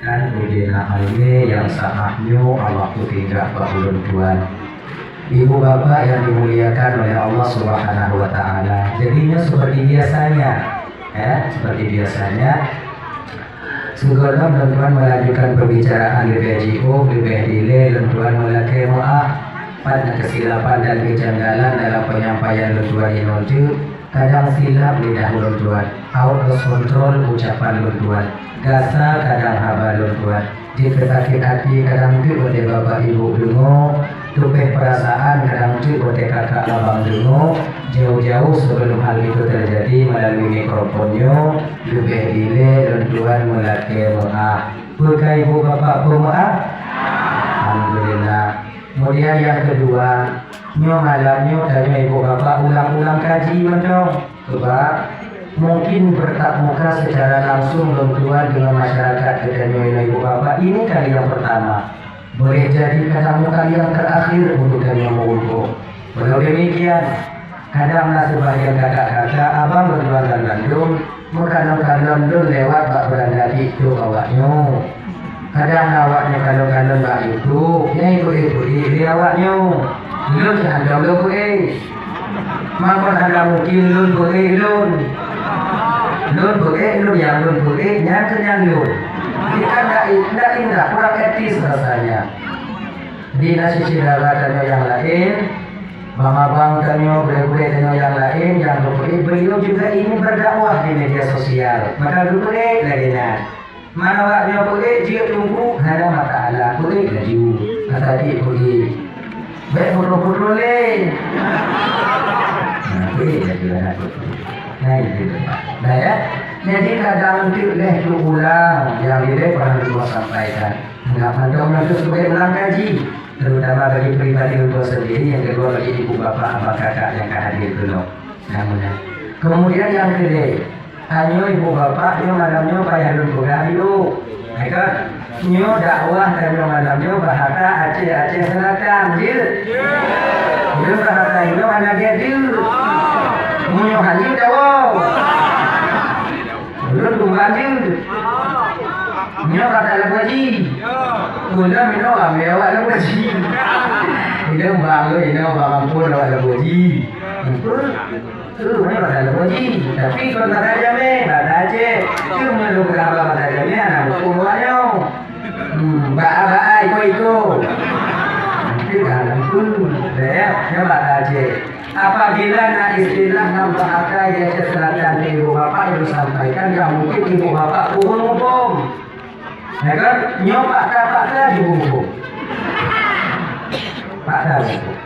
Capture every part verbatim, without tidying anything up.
Udena ilmu nyang saah nyoe Allah peutinggai bak ulôn tuan. Ibu bapak yang dimuliakan oleh Allah Subhanahu wa Ta'ala. Jadinya seperti biasanya, ya, seperti biasanya, sigohlom lôn tuan melanjutkan perbicaraan leubeh jiôh, leubeh dilée lôn tuan meulakée meuáh. Pat na keusilapan dan kejanggalan dalam penyampaian lôn tuan inoe teuk, kadang silap lidah lôn tuan, out of control ucapan lôn tuan, gasa kadang haba lôn tuan, jeuet keu sakét até kadang teuk watée bapak ibu deungoe, tupéh peurasaan kadang teuk watée kakak abang deungoe. Jauh-jauh sebelum hal itu terjadi, melalui mikrofon nyoe, leubeh dilée lôn tuan meulakée meuáh. Peue ka ibu bapak peumeuáh? Alhamdulillah. Kemudian yang kedua, nyoe malam nyoe tanyoe ibu bapak ulang-ulang kaji mantong. Sebab mungkin bertatap muka secara langsung lôn tuan dengan masyarakat geutanyoe ibu bapak ini kali yang pertama. Boleh jadi tatap muka yang terakhir untuk tanyoe meugumpong. Walau demikian, kadang na sebahagian kakak-kakak abang lôn tuan dan bandum meukalon-kalon lôn lewat bak beuranda TikTok awaknyoe. Kadang na awaknyoe kalon-kalon bak YouTube, nyang ipeuék-peuék lé awaknyoe. Lôn cit hana lôn peuék. Mangkon hana mungkin lôn peuék lôn. Lôn peuék lôn nyang lôn peuék nyan keu nyan lôn. Kita ndak, ndak indah, kurang etis rasanya. Di nasi syedara tanyoe nyang laén, mama bang tanyoe, gurée-gurée tanyoe nyang laén, nyang lôn peuék, beliau juga ingin berdakwah di media sosial. Maka geupeuék lagée nyan. Man awaknyoe peuék jeuet teungku, hana masalah, peuék laju. Masa jih peuék. Bék putôh-putôh lé. Nah, peuék laju aneuk putôh. Nah, itu. Nah, ya. Jadi, kadang teuk lheueh teuulang nyang dilée pernah lôn sampaikan. Nggak mantong lôn teuk sebagai ulang kaji, terutama bagi pribadi lôn sendiri, yang kedua bagi ibu bapak, abang kakak yang ka hadir dulu. Nah, mudah. Kemudian yang kedua, tanyoe ibu bapak, nyoe malam nyoe payah lôn peugah yuk. Ya kan? Nyoe dakwah tanyoe malam nyoe bahasa Aceh, Aceh Selatan, jeuet? Jeuet. Jeuet bahasa nyoe hana gét jeuet. Meunyoe hana dakwah. Ulôn tuan jeuet. Nyoe kata Labuhan Bajo. Ulôn minoe ramé awak Labuhan Bajo. Ulôn bang lôn inoe bang ampôn awak Labuhan Bajo. Betul? Tu, nyoe kata Labuhan Bajo. Tapi kon kata jamé, kata Aceh. Tu meunurot kata jamé, aneuk muphom awak nyoe. Hmm, bak-bak iko-iko. Itu dalam tu. Ya, nyoe kata Aceh. Apabila na istilah nam bahasa Aceh Selatan di ibu bapak yang disampaikan, ya mungkin ibu bapak kurang muphom. Ya kan? Nyoe paksa-paksa jimuphom. Paksa jimuphom.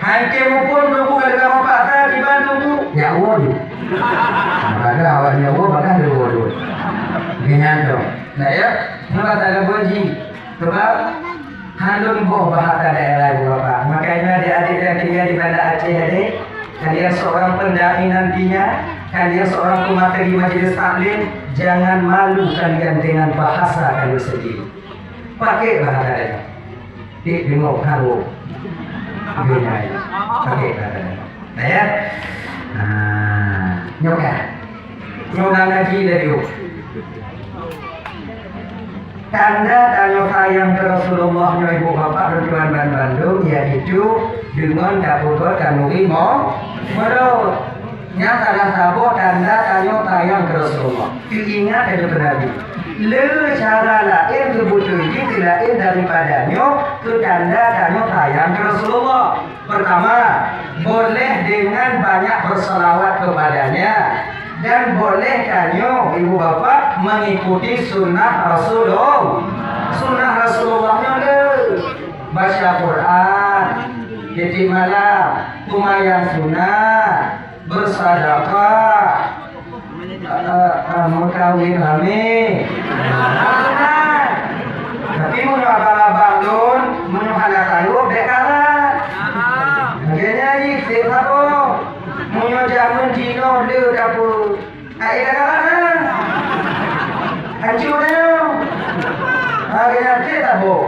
Hai ke muphom tunggu gara-gara paksa kiban tunggu. Ya Allah. Maka awak nyawa maka dulu. Dengan tu. Nah ya, maka tak ada boji. Sebab hana lôn boh bahasa daerah ibu bapak. Makanya adik-adik yang tinggal di Banda Aceh tadi, kalian seorang pendai nantinya, kalian seorang pemateri majelis taklim, jangan malu kalian dengan bahasa kalian sendiri. Pakai bahasa daerah. Dik bingung, halo. Bingung. Pakai bahasa daerah. Nah, ya. Nah, nyoka. Nyoka ngaji dari. Tanda tanyoe sayang keu Rasulullah nyoe ibu bapak dan tuan ban bandum, yaitu deungon tapeugot khanuri mo-, mulod. Nyan salah saboh tanda tanyoe sayang keu Rasulullah. Teuingat laju keu Nabi. Le cara laén keu beutôi jih laén daripada nyoe keu tanda tanyoe sayang keu Rasulullah. Pertama, boleh dengan banyak berselawat kepadanya. Dan boleh tanyoe, ibu bapak, mengikuti sunnah Rasulullah. Sunnah Rasulullah nyoe le, baca Quran, tiep-tiep malam, seumayang sunat, bersedekah, eh, eh, meukawin ramé. Tapi meunyoe abang-abang lôn, meunyoe hana sanggob, bék karat. Lagée nyan jih, seb saboh. Meunyoe jameun jinoe le dapur, ai ka karat na. Hancô na nyoe. Ha, keunan seb saboh.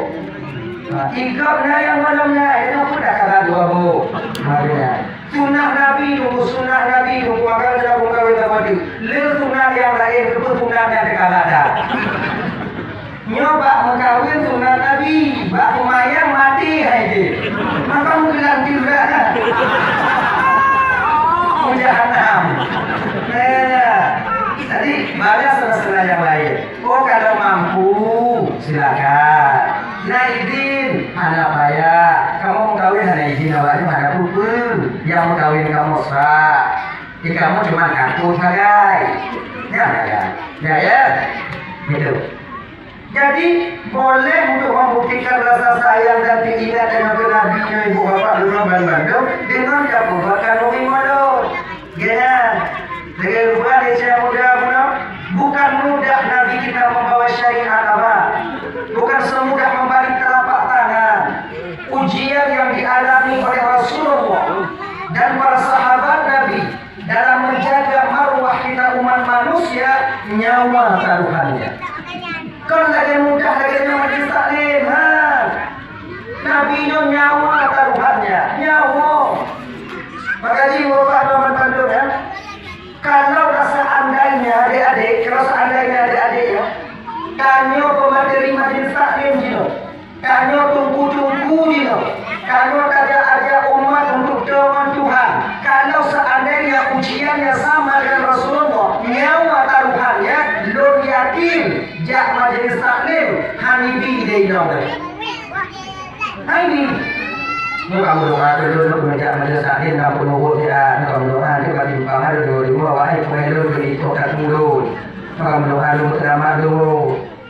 Ha, ikot na nyang gohlom nyan, nyoe pun dah karat dua boh. Ha, keunan. Sunah Nabi tunggu, sunah Nabi tunggu, maka dalam buka wita mati. Le sunah nyang laén, keupeue sunah nyang teukarat dah. Bak meukawen sunat Nabi, bak peumayang maté hai jih. Maka meugeulangkeu dah. Meujahanam. Nah, jadi, banyak saudara-saudara yang lain. Oh, kalau mampu, silakan. Na idin, hana payah. Kamoe meukawen hana idin, awaknyan hana peue-peue. Nyang meukawen kamoe sah. Di kamoe cuma kartu sagai. Ya, ya, ya. Ya, ya. Gitu. Jadi, boleh untuk membuktikan rasa sayang dan keinginan dengan Nabi nyoe, ibu bapak, lôn bandum dengan kapeugah kandungan malu. Geuhnyan, lagèe geupeugah lé syèh muda bunoe, bukan mudah Nabi kita membawa syariat, Abah. Bukan semudah membalik telapak tangan. Ujian yang dialami oleh Rasulullah dan para sahabat Nabi dalam menjaga marwah kita umat manusia, nyawa taruhannya. Kon lagèe mudah lagèe nyoe majelis taklim, ha. Nabi nyoe nyawa taruhannya, nyawa. Maka jih, Bapak, Teungku, ya. Kalau seandainya adik-adik, kalau seandainya adik-adik, ya, tanyoe pemateri majelis taklim jinoe, tanyoe teungku-teungku jinoe, tanyoe tajak-ajak umat untuk deungon Tuhan. Kalau seandainya ujiannya sama dengan Rasulullah, nyawa taruhannya, lôn yakin jak majelis taklim hana bi lé inong. Hai ni. Muka meudoa dulu, meunyoe jak majelis taklim dan peunurut dia, muka meudoa, dia bagi pangan dulu, dulu, wahai, kue dulu, beri kok kat dulu. Muka meudoa dulu, selamat dulu.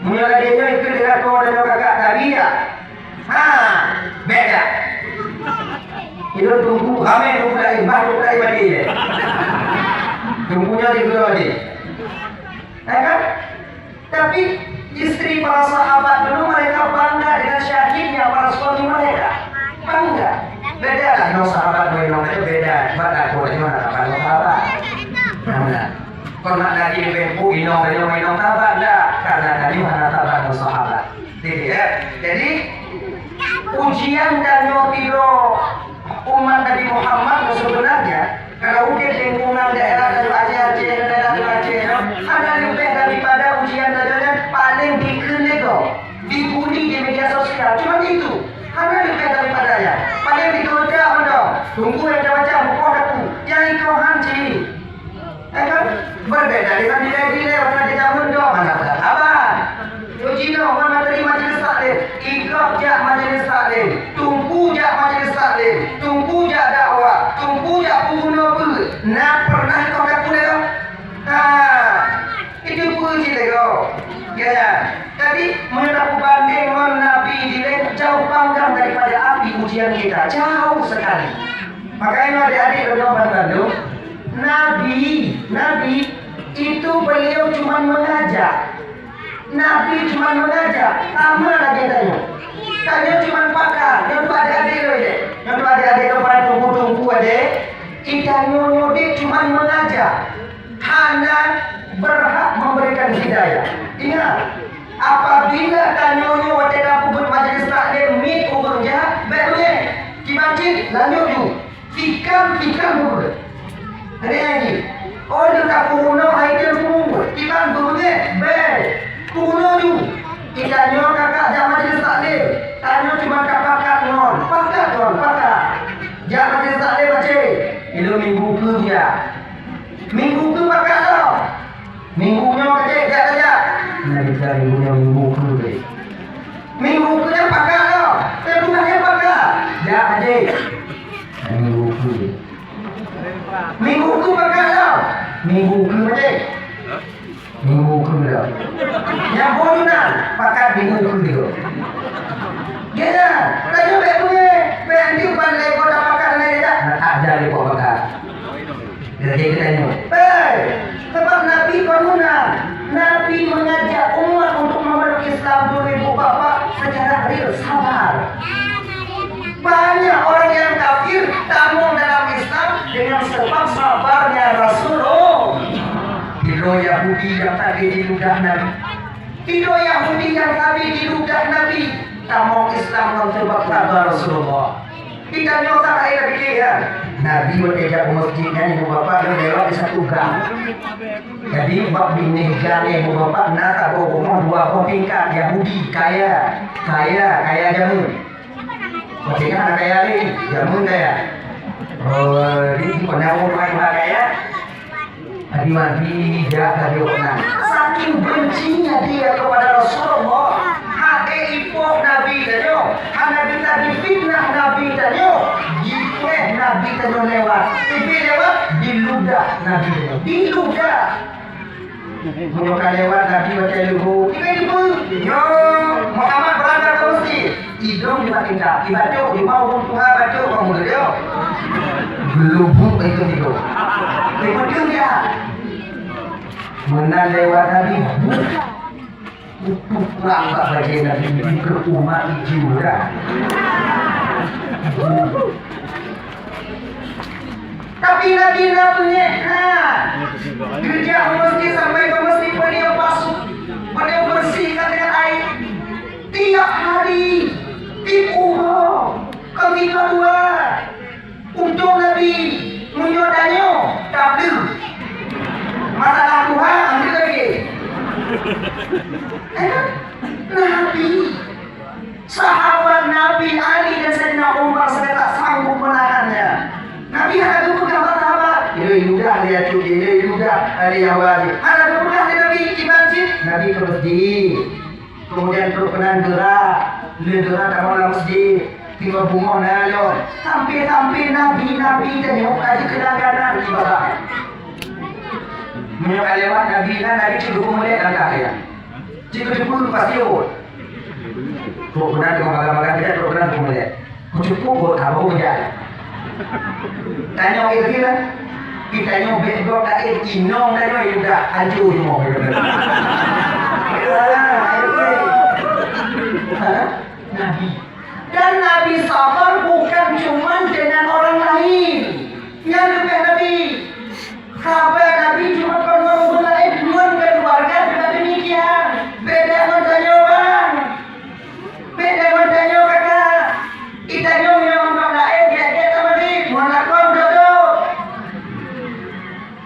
Meunyoe lagèe nyoe, ikut dengan kau dan kakak tadi, ya? Ha, beda. Itu tunggu, hamil, tunggu dari, baru dari mati, ya. Tunggunya di dua hari. Ya kan? Tapi istri para sahabat dulu, mereka bangga dengan syahidnya para suami mereka. Bangga. Beda lah, nyoe sahabat ngon inong itu beda. Sebab aku nyoe anak abang ngon sahabat. Nah, nah. Kon mak lagi leubeh pu inong, inong, inong sahabat dah. Karena tadi hana sahabat ngon sahabat. Jadi, ya. Jadi, ujian tanyoe tiloe umat Nabi Muhammad sebenarnya, kalau udép lingkungan daerah Aceh, Aceh, daerah Aceh, hana leubeh daripada ujian tanyoe nyan paleng dikheun lé gob, dibuli di media sosial. Cuma itu, hana leubeh daripada nyan. Paleng dikheun lé gob, tunggu macam-macam, bukoh daku. Nyang ikoh han cit. Ya kan? Berbeda dengan nilai-nilai orang di zaman dulu. Mana ada kabar? Uji dong, mana terima majelis taklim. Ikut jak majelis taklim. Tunggu jak majelis taklim. Tunggu jak dakwah. Tunggu jak pembunuh apa. Nah, pernah kau tak boleh kau? Ha. Itu pun cerita kau. Ya, ya. Jadi, meunyoe tapubandeng ngon Nabi dilèe jauh panggang daripada api ujian kita. Jauh sekali. Makanya adik-adik berdoa bantu. Nabi, Nabi itu beliau cuma mengajak. Nabi cuma mengajak. Sama lagi tanya. Tanya cuma pakar. Yang tu adik-adik tu je. Yang tu adik-adik tu pada tunggu-tunggu aja. Ikan nyonya cuma mengajak. Hana berhak memberikan hidayah. Ingat, apabila tanyoe nyoe watèe tapeubuet majelis taklim miet ureueng jahat, bèk beungèh. Kiban cit, lanjut ju. Fikam, fikam beureueng. Ada lagi. Oh, dia tak peurunoe hai dia peurunoe. Kiban beureueng, bèk. Peurunoe ju. Kita nyoe kakak jak majelis taklim. Tanyoe cuma ka pakat ngon. Pakat ngon, pakat. Jak majelis taklim, Aceh. Ilôn minggu keu dia. Minggu keu pakat lom. Minggu nyoe ka jeuet, jak, jak. Nah, kita minggu nyoe minggu keu deh. Minggu keu nyoe pakat lom. Teuh tugaih nyoe pakat. Jak, jak. Nah, minggu keu deh. Minggu keu pakat lom. Minggu keu, Aceh. Minggu keu lom. Nyang boh tu na, pakat minggu keu deh. Gila, tanyoe bèk beungèh. Bèk nanti ban lé kota pakat lé, jak. Nah, tak jadi kok pakat. Jadi kita ini. Eh, sebab Nabi kon meunan. Nabi mengajak umat untuk memeluk Islam dulu, ibu bapak, secara real, sabar. Banyak orang yang kafir tamong dalam Islam dengan sebab sabarnya Rasulullah. Sidroe Yahudi nyang sabe diludah Nabi. Sidroe Yahudi nyang sabe diludah Nabi tamong Islam ngon sebab sabar Rasulullah. Tanyoe sarai lagèe nyan. Nabi watèe jak u meuseujid nyan, ibu bapak nyoe lewat di satu gang. Jadi, bak binéh gang nyan, ibu bapak na saboh rumoh dua boh tingkat, Yahudi, kaya, kaya, kaya jameun. Watèe nyan hana kaya lé, jameun kaya. Oh, jadi, pernah ureueng kaya. Nabi-nabi jak laju keunan. Saking bencinya dia kepada Rasulullah, hana ipoh Nabi tanyoe, hana bisa difitnah Nabi tanyoe, jipreh Nabi tanyoe lewat. Tapi lewat, diludah Nabi tanyoe. Diludah. Meunyoe ka lewat Nabi watèe luhô, tiba-tiba, "Nyoe Muhammad beurangkat keu meuseujid." Idong di batinda, ibacut, di bawah ureueng tuha bacut, ureueng muda dia. Gelubuk itu, itu. Betul dia. Meunan lewat Nabi, buk. Utuh perang bak bajèe Nabi, di keu umat jurang. Tapi Nabi na peungéh that. Geujak u meuseujid sampai keu meuseujid, beliau basuh, beliau bersihkan dengan air. Tiap hari, tiap uroe, ketika dua, untuk Nabi, meunyoe tanyoe, tableue. Masalah Tuhan, ambil lagi. Eh, Nabi. Sahabat Nabi Ali dan Saidina Umar sagai tak sanggup menahannya. Nabi hana geupeugah bak sahabat, "Ilée ludah lé acut, ilée ludah lé Yahudi." Hana geupeugah lé Nabi, iban cit Nabi keu meuseujid. Keumudian trok keunan geura, lé geura tamong lam meuseujid. Teungoh beungoh na lom. Sampai-sampai nabi-nabi tanyoe ka jikeunan-kanan ibadah. Meunyoe ka lewat nabi na, nabi cit geupeumeulét langkah geuh. Cit geuteupeue pasti rhot. Trok keunan teungoh bagah-bagah geuh, trok keunan geupeumeulét. Cukup buet haba hujan. Tanyoe ilée lah. Di tanyoe bèk gob laén inong tanyoe udah hancô nyoe. Ah, oke. Ha? Nabi. Dan Nabi sabar bukan cuma dengan orang lain. Nyan leubeh Nabi. Sahabat Nabi cuma pernah mulai ngon keluarga juga demikian. Beda ngon tanyoe, Bang. Beda ngon tanyoe, Kakak. Di tanyoe ngon gob laén, gét-gét sama dit, ngon lakoe dodo.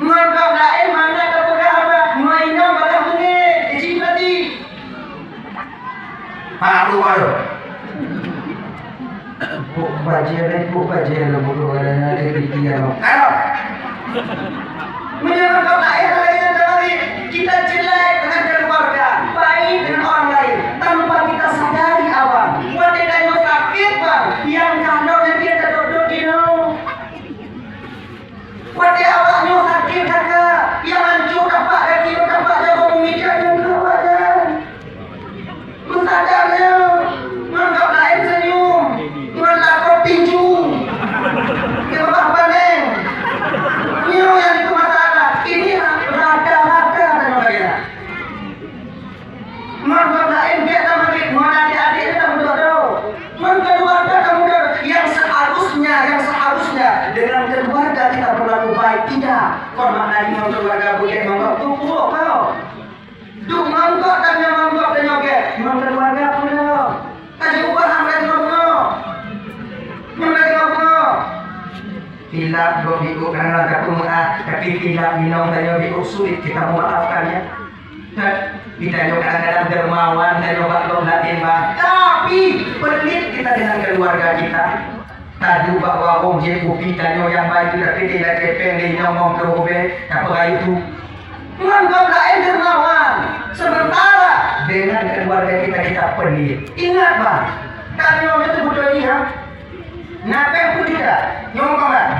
Ngon gob laén mangat tapeugah haba, ngon inong bagaih beungéh, jijih mati. Pak Luwal. Pok bajèe deh, pok bajèe lom, pok bajèe lom, pok bajèe lom. Ayo. Meunyoe gob laén, laén dari kita jelek dengan keluarga, baik dengan orang lain, tanpa kita sadari, Abang. Watèe tanyoe sakét, Bang, nyang kandong lagèe tadok-dok jinoe. Watèe awak nyoe sakét, Kakak, nyang hancô tapak gaki, tapak jaroe mita ngon awak nyan. Meusadar nyoe, ngon gob laén seunyum, ngon lakoe tinju, ngon bah paneng. Nyoe nyang peumasalahan. Ini rata-rata tanyoe lagèe nyan. Ngon gob laén bèk tameubiet, ngon adék-adék tameudodo. Ngon keluarga tameudodo. Yang seharusnya, yang seharusnya dengan keluarga kita berlaku baik, tidak. Kon makna ngon keluarga beugèt ngon gob tu buruk kau. Duek ngon gob dan ngon gob tanyoe gèt, ngon keluarga pun nyoe. Tajak ubah hamba nyoe. Nyoe lagèe nyoe. Khilaf gob biôh karena ka peumeu'ah, tapi khilaf inong tanyoe biôh sulit kita memaafkan, ya. Kita nyoe kadang-kadang dermawan, tanyoe bak gob laén, Bang. Tapi pelit kita dengan keluarga kita. Taduek bak warong jép kupi tanyoe nyang bayeue, tapi di lagèe péng lé inong ngon keu ubé, tapeurayeuk tu. Ngon gob laén dermawan, sementara dengan keluarga kita, kita pelit. Ingat, Bang, tanyoe nyoe teuh beutôi nyan, ha? Na péng peujuta, nyoe, Bang.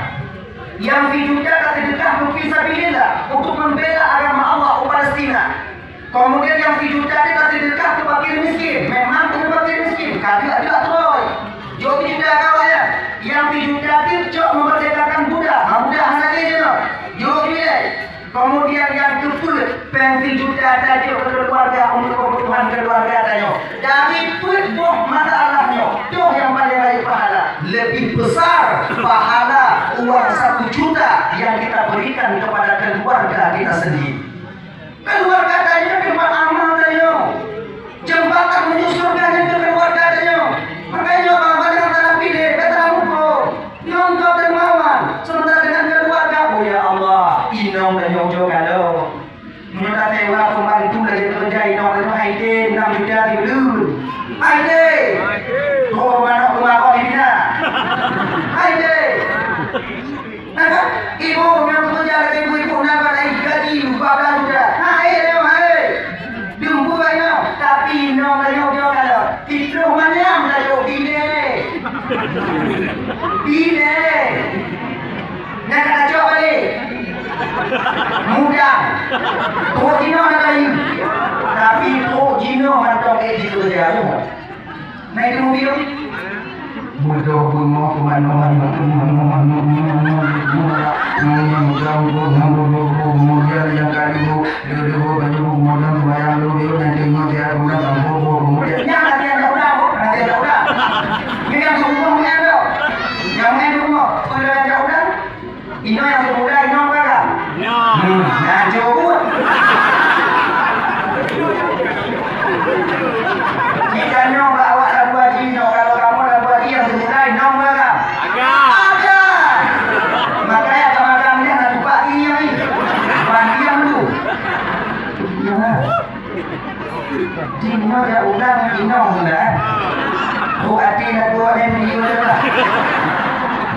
Nyang sijuta ka seudeukah keu fisabilillah untuk membela agama Allah u Palestina. Kemudian nyang sijuta nyan ka seudeukah keu fakir miskin. Memang keu fakir miskin, ka deuek-deuek trôi. Jok sijuta ka awaknyan. Nyang sijuta nyan cok memerdekakan budak. Ha, budak hana lé jinoe. Jok juliai. Kemudian nyang keupeuet, péng sijuta tajok keu keluarga untuk kebutuhan keluarga tanyoe. Dari peuet boh masalah nyoe, toh nyang paleng rayeuk pahala. Lebih besar pahala uang satu juta yang kita berikan kepada keluarga kita sendiri. Keuluwarga tanyoe teumpat amal tanyoe. Jeumbatan meunyoe syeuruga nyan keu keuluwarga tanyoe. Makajih nyoe bak bansa Salafi lé, bèk salah muphom. Hai deh. Oh, manok keumakon di Mina. Hai deh. Nah, kan? Ibu nyang bekerja lagi ibu-ibu nak dapat lagi gaji empat belas juta. Hai, hai. Dumpu banyak, tapi inong banyak dia kalau. Titroh manyam lalu bile. Bile. Nak kata cok balik. Mudah. Trok jinoe nak kayu. Tapi trok jinoe mantong eh di kerja tu. Nah, itu mobil. Mudah bunga kemana-mana. Mudah yang kali bu. Dulu-dulu banyak pemuda sembahyang dulu, dulu nanti ingat ya, pemuda kampung, bu, pemuda. Nyan latihan dak udah, bu. Latihan dak udah. Ini yang di rumah, nyan tu. Yang main di rumah. Pemuda yang dak udah. Ino yang pemuda, ino apa kan? Ya. Hmm, nah, cuba. Kita nyoba awak lagu haji, no, kalau kamu lagu haji yang pemuda, ino apa kan? Agak. Agak. Makanya sama kami nak buka ini, ini. Bukan diam dulu. Nah. Di mana ada orang inong dah. Oh, hati nak buat yang video dah.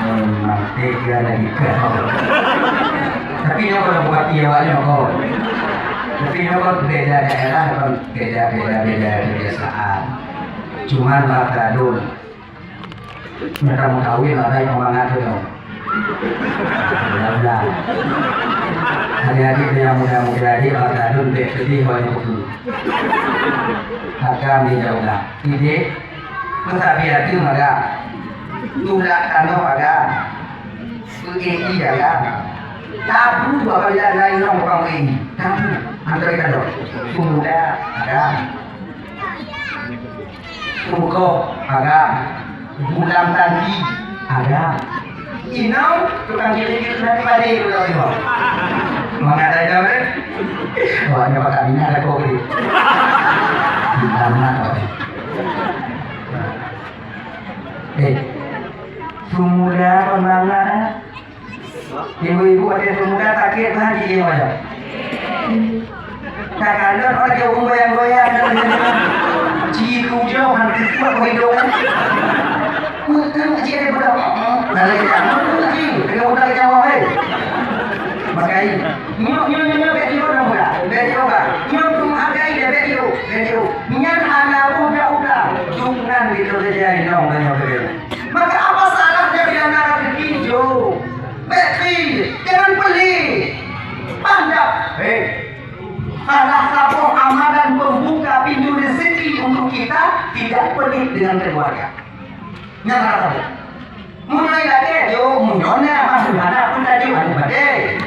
Memang tega lagi kau. Tapi nyoe kalau buat dia awaknya kau. Tapi nyoe kan beda daerah, kan beda, beda, beda kebiasaan. Cuman bak Dadun, Meutamong kawin lah, baik peumangat tu. Mudah-mudahan. Adik-adik yang muda-muda, adik bak Dadun bèk sedih banyak buku. Agam di jauh dah. Idik, meusabi hati maga. Tulak tanoh agam. Ui agam. Tabu apabila lain orang bukan ui. Tabu. Antara kita tu. Pemuda agam. Pukok agam, bulam tangki agam. Inong tukang giling-giling dari padi tu tau tengok. Mangat dah jam eh. Awak nyoe pakai minyak dah kau beli. Minta mak kau. Eh, semula pemangat eh. Ibu-ibu ada semula sakit mah di dia. Takalon orang jauh goyang-goyang. Ci kujong hampir kuat kau hidung kan. Kutu ci ada budak. Nah, lagi tak. Ci, dengan budak Jawa eh. Makai. Nyok, nyok, nyok, nyok, bèk tiru orang budak. Bèk tiru orang. Nyok tu makai dia, bèk tiru. Bèk tiru. Nyan hana budak-budak. Jangan dikerjain dong banyak kerja. Maka apa salahnya bila nak rezeki, Jo? Bèk kri, jangan pelit. Pandang, hei. Salah satu amalan pembuka pintu rezeki untuk kita tidak pelit dengan keluarga. Nyan salah satu. Meunyoe lagèe, Jo, meunyoe na masalah pun tadi anu badai.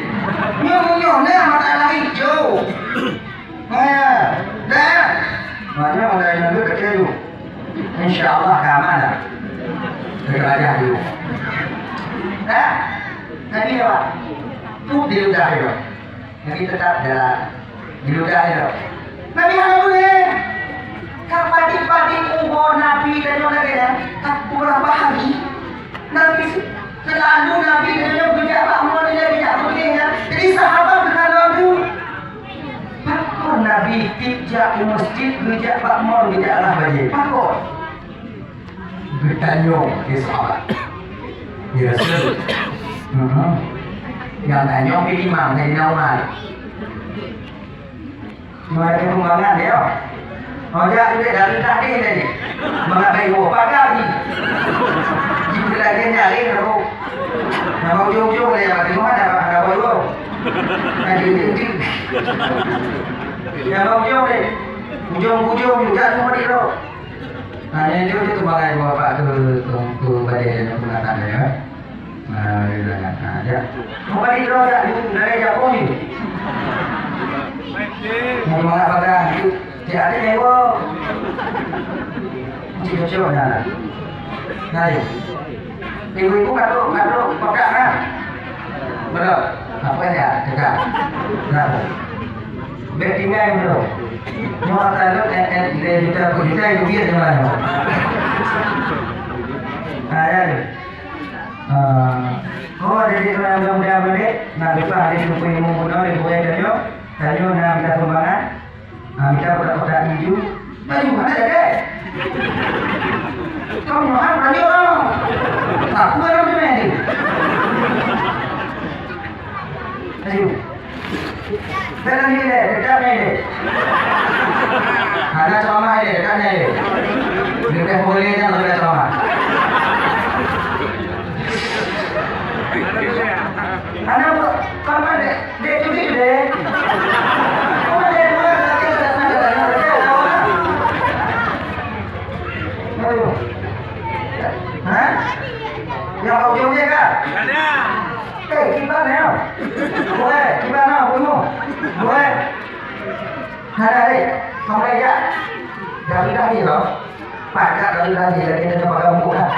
Nyoe meunyoe na masalah lain, Jo. Ha, dah. Mana mulai nunggu kecil tu? Insya Allah keamanan. Terkerajah dulu. Dah. Nabi apa? Tu di ludah dulu. Nabi tetap jalan. Di ludah dulu. Nabi hana boleh. Ka padik-padik ubo Nabi dan lagèe nyan, ka beberapa hari. Nabi se-, selalu Nabi dan geujak bak mall, geujak bak mall. Jadi sahabat keukalon tu. Pakon Nabi tiep jak u masjid geujak bak mall geujak alah bajèe? Pakon? Geutanyong lé sahabat. Ya Rasul. Mhm. Nyang tanyong di imam Saidina Umar. Cuma ada perkembangan dia. Ojak juga dari tadi tadi. Mengapai gua pagar ni. Jika lagi nyari aku. Nama ujung-ujung dia mati mana ada bawa. Tadi ujung-ujung. Yang ujung ni. Ujung-ujung juga semua di roh. Nah, yang itu tu bangai bapak tu tu tu balik dia nak nak tanya. Nah, dia nak tanya. Mau balik roh tak? Dari Japun ni. Mau mana pakai? Cik ada nyawa. Cik cocok dah. Nah, ya. Ibu-ibu kado, kado pekat kan? Betul. Apa ya? Tegak. Berapa? Bèk tinggai betul. Nyoe kado eh eh lhèe juta, dua juta, itu biar jangan. Nah, ya. Ah, oh, jadi kalau mudah-mudahan balik, nah, besar hari itu pun ilmu guna, ilmu yang tadi, tadi nak minta sumbangan. Nah, minta kotak-kotak hijau. Tadi mana ada? Kau nyoe kan lanjut lah. Tak apa lah tu ni. Ayo. Dah lanjut deh, dekat ni deh. Ada ceramah deh, dekat ni deh. Lebih boleh jangan ada ceramah. Ada apa? Kapan deh? Dek, tu, dek, dek. Ayo. Hah? Yang kau jauh dia kah? Eh, kiban ya? Boleh, kiban lah, bunuh. Boleh. Hai, hai, hai. Kamu dah ya? Dari tadi loh. Pakat dari tadi, lagi kita pakai buku dah.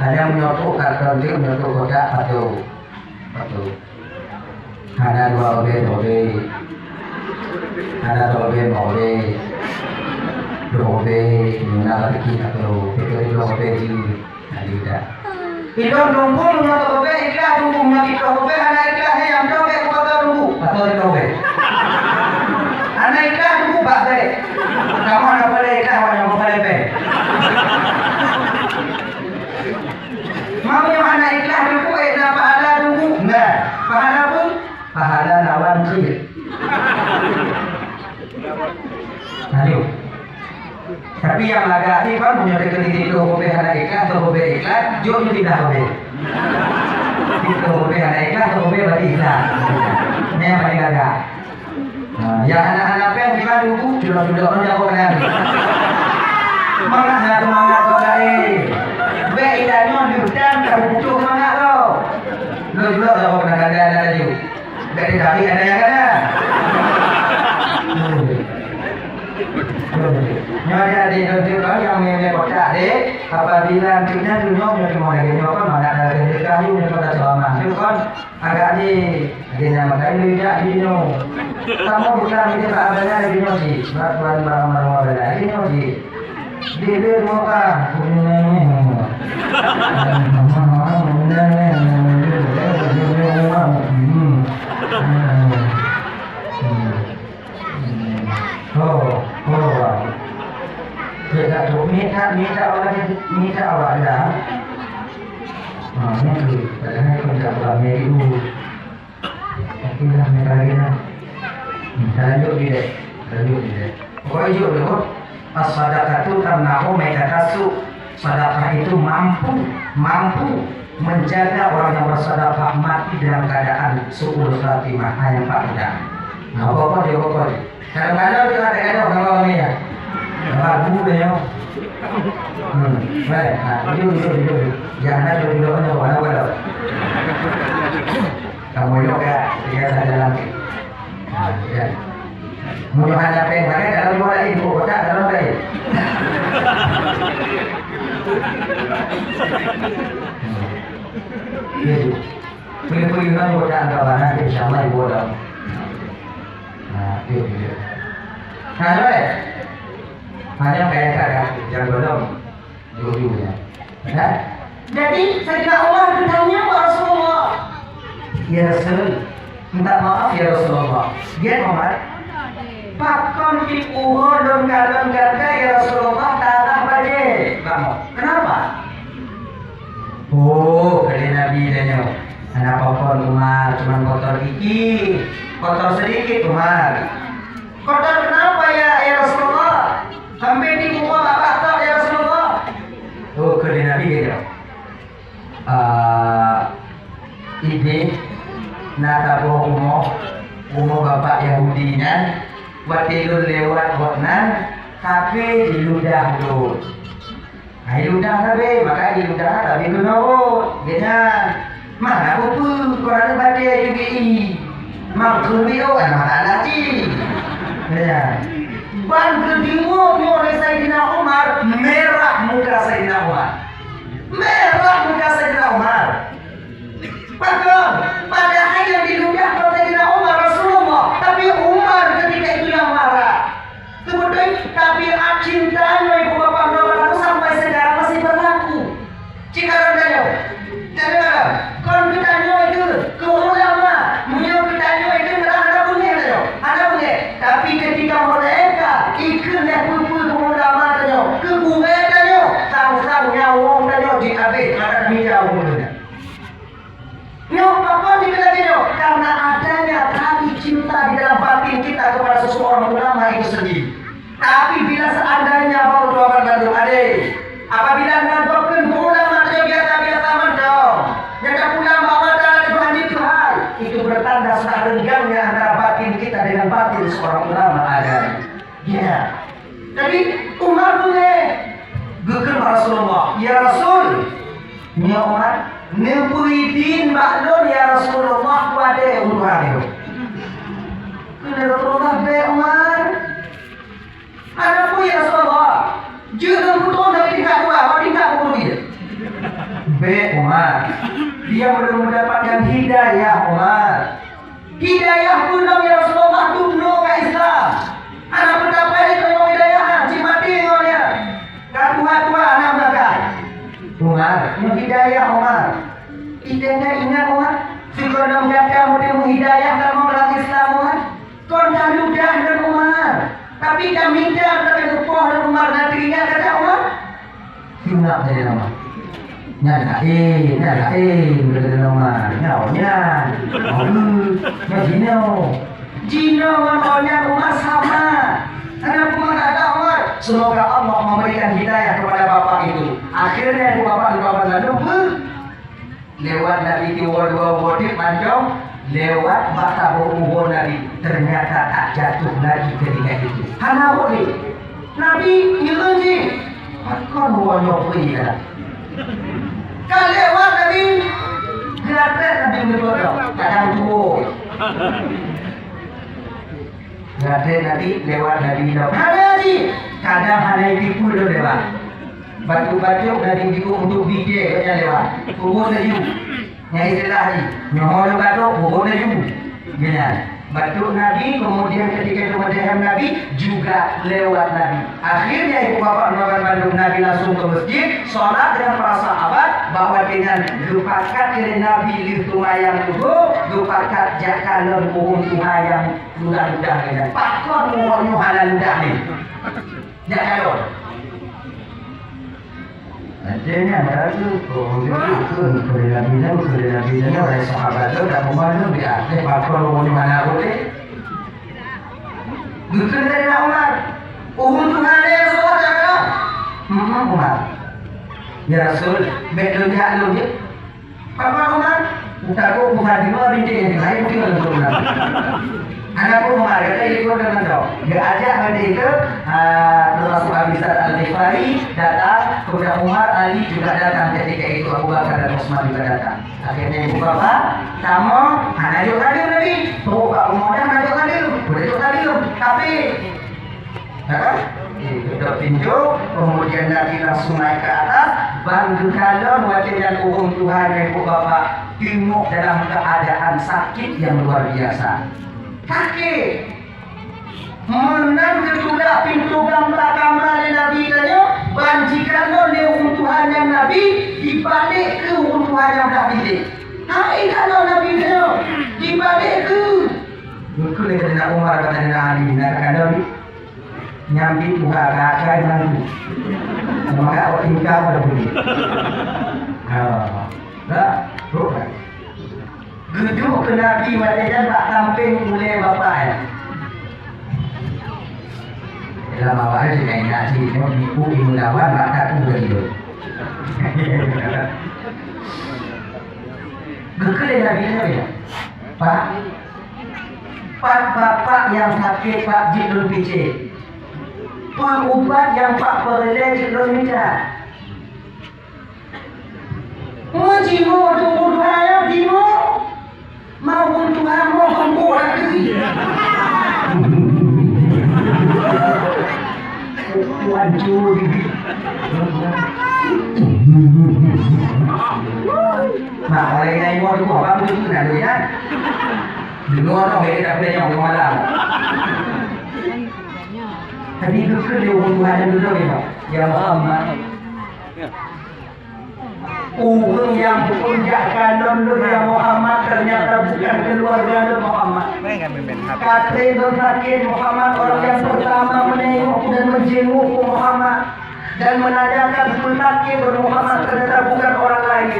Hanya menyotok karton dia, menyotok kotak, patuh. Patuh. Hana dua obée, dua obée. Hana dua obée, dua obée. Dua obée, na rezeki satu. Itu dua obée ji. Nah, tidak. Ilôn dungkung nyoe dua obée, ikhlas dungkung nyoe dua obée, hana ikhlas, eh, nyang dua obée, kupato dungkung. Pato dua obée. Hana ikhlas dungkung, bak obée. Kamoe hana boleh ikhlas, awak nyang boleh obée. Meunyoe hana ikhlas teungku, eh, na pahala teungku? Nah, pahala peue? Pahala lawan jih. Ayo. Tapi nyang lagak ni kan, meunyoe teukeudi tiga obée hana ikhlas, tiga obée ikhlas, jok nyoe pindah obée. Tiga obée hana ikhlas, tiga obée berarti ikhlas. Nyan paling lagak. Ha, nyang hana-hana péng dibantu, Bu, culok-culok nyoe jago keunan. Semangat, semangat, semangat, kok laén. Bèk itanyoe diutang, ka butuh semangat tu. Culok-culok jago keunan, ada, ada laju. Bèk ditarik, ada nyang kana. Hmm. Hmm. Nyoe ada adik-adik nyang mé-mé kotak, dek. Apabila antiknya tu nyoe, nyoe cuma lagi nyoe kan, mana ada lagi kayu, nyoe pada selama. Tu kan, agak di Dia nyang makai lé jak jinoe. Kamoe bukan lé bak abang nyan jinoe cit. Bak tuan barang-barang abang nyan jinoe cit. Di lé muka. Oh, oh. Dia tak tahu. Minta, minta awak, minta awak dah. Ha, ni tu. Padahal pun tak pernah meri. Tapi dah minta lagi lah. Hmm, lanjut ni deh. Lanjut ni deh. Pokoknya jujur dulu. As-sadaqatu tamna'u maitatasu. Sedekah itu mampu, mampu menjaga orang yang bersedekah mati dalam keadaan su'ul khatimah. Hanya empat bidang. Nah, apa-apa dia, apa-apa dia. Kadang-kadang dia ada gadoh ngon awak ni, ya. Ragu dia, ya. Hmm, baik. Nah, duduk, duduk, duduk. Jangan ada duduk, duduk, duduk, duduk. Kamu elok ya, tinggal saja nanti. Nah, ya. Mudah ada peng, mana dalam dua lain, buku kotak dalam lain. Hmm. Ya, tu. Pilih-pilih kan kotak agak mana, insya Allah ibu dah. Nah, itu dia. Nah, boleh. Hanya kayak kakak, yang belum. Dua-duanya. Ya? Jadi, Saidina Umar geutanyong bak Rasulullah, "Ya Rasul, minta maaf ya Rasulullah." "Ya Umar, pakon tiep uroe lôn kalon gata ya Rasulullah tarah bajée?" Kamoe. "Kenapa?" "Oh," kheun Nabi tanyoe, "hana pakon Umar, cuman kotor dikit, kotor sedikit Umar." "Kotor kenapa ya, ya Rasulullah? Hampir dibuka bak batok ya Rasulullah." Oh, kheun Nabi gitu. Ah, idéh na saboh rumoh, rumoh bapak Yahudi nyan, watée lôn lewat gobnyan, tapi diludah lôn. Hai ludah sabe, maka diludah sabe keunoe. Geuhnyan, mana buku Quran baca juga i. Mangkeubiu, eh, masalah cit. Ya. Ban geudeungoe nyoe lé Saidina Umar, merah muka Saidina Umar. Merah muka Saidina Umar. Pakon, padahai yang diludah bukan Saidina Umar, Rasulullah, tapi Umar ketika itu yang marah. Kemudian tabiat cinta nyoe ibu bapak saudara sampai sekarang masih berlaku. Cikarang tanyoe. Tanyoe, kon geutanyoe itu ke ulama, meunyoe geutanyoe itu merah hana beungéh tanyoe, hana beungéh. Tapi ketika mereka kepada seseorang ulama itu sendiri. Tapi bila seandainya bapak tuan bandum adé, apabila na gob keu ulama nyoe biasa-biasa mantong, nyang tapulang bahwa Tuhan itu hai, itu bertanda sudah renggangnya antara batin kita dengan batin seorang ulama adé. Ya. Jadi Umar boleh geukheun bak Rasulullah, "Ya Rasul, nyoe Umar, neubri idin bak lôn ya Rasulullah, kuadé ureueng nyoe." Kheun Rasulullah, "Bèk Umar." "Hana peue ya Rasulullah, jeuet lôn putôh dari tingkat dua, bak tingkat peue jih." "Bèk Umar, dia belum mendapatkan hidayah Umar." "Hidayah peue lom ya Rasulullah, dum noe ka Islam. Hana peue tapai lé keu hidayah, cit maté ngon nyan. Ka tuha-tuha hana meulakai." "Umar, nyoe hidayah Umar." "Ih, teuingat Umar, sigohlom gata meuteumèe hidayah kamoe lam Islam Umar. Kon ka ludah lôn Umar. Tapi ka mita ka teupeue lôn Umar, na teuingat gata Umar?" Singoh jadi nama. Nyan laén, nyan laén, jadi nama. Nyoe nyan. Oh, nyoe jinoe. Jinoe ngon nyoe nyan Umar sama. Kenapa mengatakan Umar? Semoga Allah memberikan hidayah kepada bapak itu. Akhirnya, dua bapak, dua bapak lalu ber-, lewat Nabi dua, dua, dua, dua, mancong, lewat bak saboh ubon Nabi. Ternyata tak jatuh lagi ketika itu. Hana boleh. Nabi ngireuen jih, "Pakon woe nyoe peue ka?" Ka lewat Nabi, geuraték Nabi meuteumèe, kadang tuwoe. Geuraték Nabi lewat Nabi lom. Hana jih, kadang hana jitipu lom lewat. Batuk-batuk Nabi jikuk untuk bidé, gobnyan lewat. Tuwoe laju. Nyang istilah jih, nyoe leuka trok, boh laju. Nyan. Batuk Nabi, kemudian ketika itu mendayah Nabi, juga lewat Nabi. Akhirnya, ibu bapak, teman-teman bandum, Nabi langsung ke masjid, sholat dengan para sahabat, bahwa dengan geupakat keu Nabi lheueh seumayang Zuhur, geupakat jak kalon ureueng tuha nyang ludah-ludah nyan. Pakon ureueng nyoe hana ludah nyoe? Jak kalon. Akhirnya baru, oh, itu, itu, keu Nabi nyan, keu Nabi nyan, oleh sahabat tu, dak meumanu di atas, pakon ureueng mana boleh. Geukheun lé Umar, "Ureueng tuha lé Rasulullah, jak kalon." "Hmm, Umar." "Ya Rasul, bèk lôn jak lôn jih." "Pakon Umar?" "Takot bukan di luar bintik yang lain, mungkin orang tu Umar." Hana peue Umar, kata ikut dengan kau. Dia ajak nanti ke, ah, termasuk Abi Sa'id Al-Ghifari datang, kemudian Umar, Ali juga datang ketika itu, Abu Bakar dan Utsman juga datang. Akhirnya ibu bapa, tamu, hana jok kadu Nabi. Bawa Pak Umar dah hana jok kadu, boleh jok kadu. Tapi Nah, kan? Geudok pintoe, kemudian Nabi langsung naik ke atas, ban geukalon watèe nyan ureueng tuha nyan, ibu bapak, teungoh dalam keadaan sakit yang luar biasa. Sakit! Meunan geutulak pintoe gamba kama lé Nabi tanyoe, ban jikalon lé ureueng tuha nyan Nabi, dibalek keu ureueng tuha nyan blah bilék. Hai kalon Nabi tanyoe, dibalek keu. Beutôi lé Saidina Umar bak Saidina Ali, na takalon. Nyang pih tuha ka akai meunan. Maka awak tingkah pada bunyi. Ha. Dah, trok dah. Geuduek keu Nabi watèe nyan bak sampéng ulèe bapak nyan. Dalam awak nyan, si Nabi Nabi, ibu, ibu lawan, bak taku dah hidup. Geukheun lé Nabi nyan, "Pak, pat bapak nyang sakét, Pak, jeuet lôn picék. Peue ubat nyang Pak peureulèe jeuet lôn mita." Meujimu tunggu dua jimu. Mau pun Tuhan mau pun buat lagi. Tuhan curi. Nah, oleh yang mau tu apa pun itu nak lihat. Dengar dong, dia tak boleh yang malam. Tapi itu kerja untuk Tuhan dulu ya, Pak. Ya Muhammad. Ureueng nyang peujak kalon lôn ya Muhammad, ternyata bukan keluarga lôn Muhammad. Ka trép lôn sakét Muhammad, orang yang pertama menengok dan menjenguk Muhammad dan menanyakan peue sakét lôn Muhammad, ternyata bukan orang lain.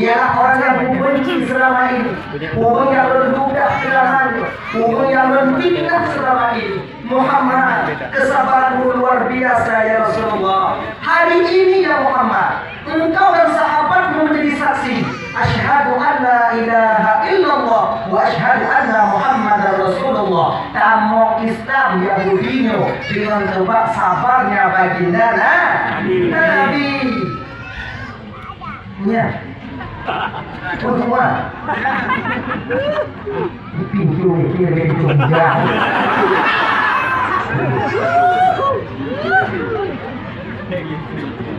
Ialah orang yang kubenci selama ini, orang yang lôn ludah selama ini, orang yang lôn fitnah selama ini. Muhammad, kesabaranmu luar biasa, ya Rasulullah. Hari ini, ya Muhammad, engkau dan sahabatmu menjadi saksi. Asyhadu an la ilaha illallah wa asyhadu anna Muhammadar Rasulullah. Tamong Islam Yahudi nyoe dengan sebab sabarnya baginda Nabi. Nya. Tuan-tuan. Pintu itu ada pintu muda.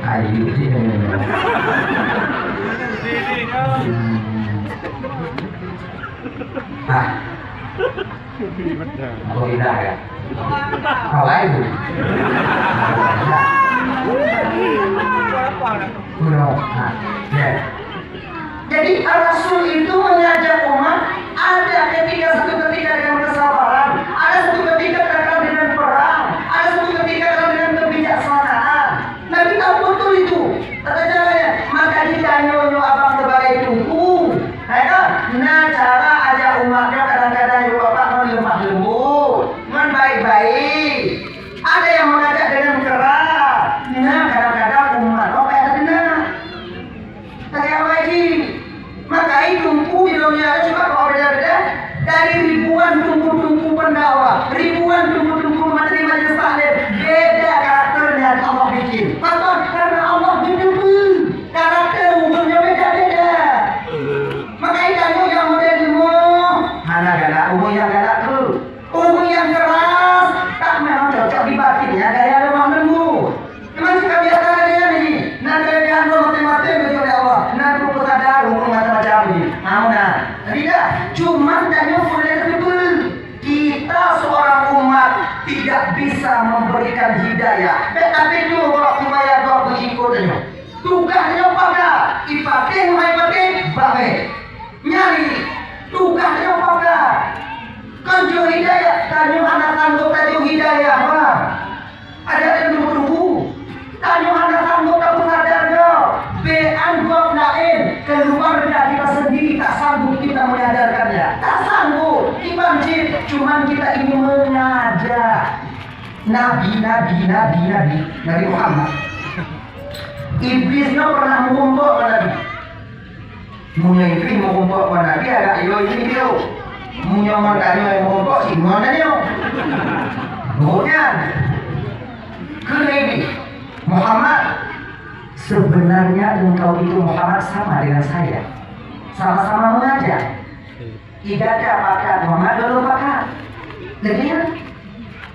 Ayo sini. Hmm. Ah. Aku pindah ya. Kau lain. Udah. Nah, ya. Jadi Rasul itu mengajak umat, ada ketika, satu ketika dengan kesabaran, ada satu ketika kadang dengan perang, ada satu ketika kadang dengan kebijaksanaan. Nabi tahu betul itu. Kata caranya, maka jih tanyoe nyoe abang sebagai teungku. Hai kan? Na cara ajak umat nyoe kadang-kadang yue bapak ngon lemah lembut, ngon baik-baik. Ada yang mengajak dengan keras. Na kadang-kadang umat nyoe payah teudeungoe. Lagèe awai jih. Maka itu teungku di dunia nyoe cuma keu beda-beda. Dari ribuan teungku-teungku pendakwah, ribuan teungku-teungku materi majelis taklim, beda karakternya Allah bikin. Pakon? Karena Allah geuteupeue karakter ureueng nyoe beda-beda. Maka itu nyang model ilmu hana galak, ureueng nyang galak tu. Ureueng nyang keras, tak memang cocok di batinnya gaya lemah lembut. Memang sikap biasa lagèe nyan jih. Na keulebihan droe maté-maté geujok lé Allah. Na geupeusadar ureueng macam-macam jih. Hana. Jadi dah, cuman tanyoe peureulèe teupeue. Kita seorang umat tidak bisa memberikan hidayah. Bèk tapeuduek gob, supaya gob beuikot tanyoe. Tugaih nyoe paga, ipatéh ngon ipatéh, babeh. Nyan jih, tugaih nyoe paga. Kon jok hidayah, tanyoe hana sanggob tajok hidayah, bah. Ada nyang tunggu-tunggu. Tanyoe hana sanggob tapeusadar nyoe. Bèk anggop laén keluarga kita sendiri tak sanggup kita menyadarkannya. Tak sanggup. Kiban cit, cuman kita ini mengajak. Nabi, nabi, nabi, nabi, Nabi Muhammad. Iblis nyoe pernah meurumpok ngon Nabi. Meunyoe Iblis meurumpok ngon Nabi, agak yo Iblis yo. Meunyoe ngon tanyoe meurumpok, si ngon tanyoe. Bukan. Kheun Iblis, Muhammad, sebenarnya engkau itu Muhammad sama dengan saya. Sama-sama mengajak. Idata pakat Muhammad, lôn pakat. Lagèe nyan.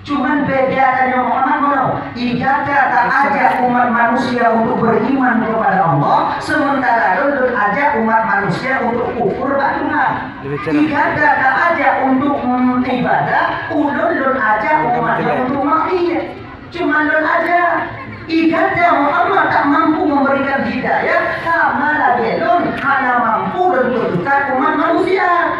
Cuman beda tanyoe Muhammad meunoe. Idata ta ajak umat manusia untuk beriman kepada Allah, sementara lôn, lôn ajak umat manusia untuk kufur bak Tuhan. Idata ta ajak untuk, mm, ibadah, ulôn, lôn ajak umat nyoe untuk maksiat. Cuma lôn aja, idata Muhammad tak mampu memberikan hidayah, sama lagèe lôn hana mampu lôn peusesat umat manusia.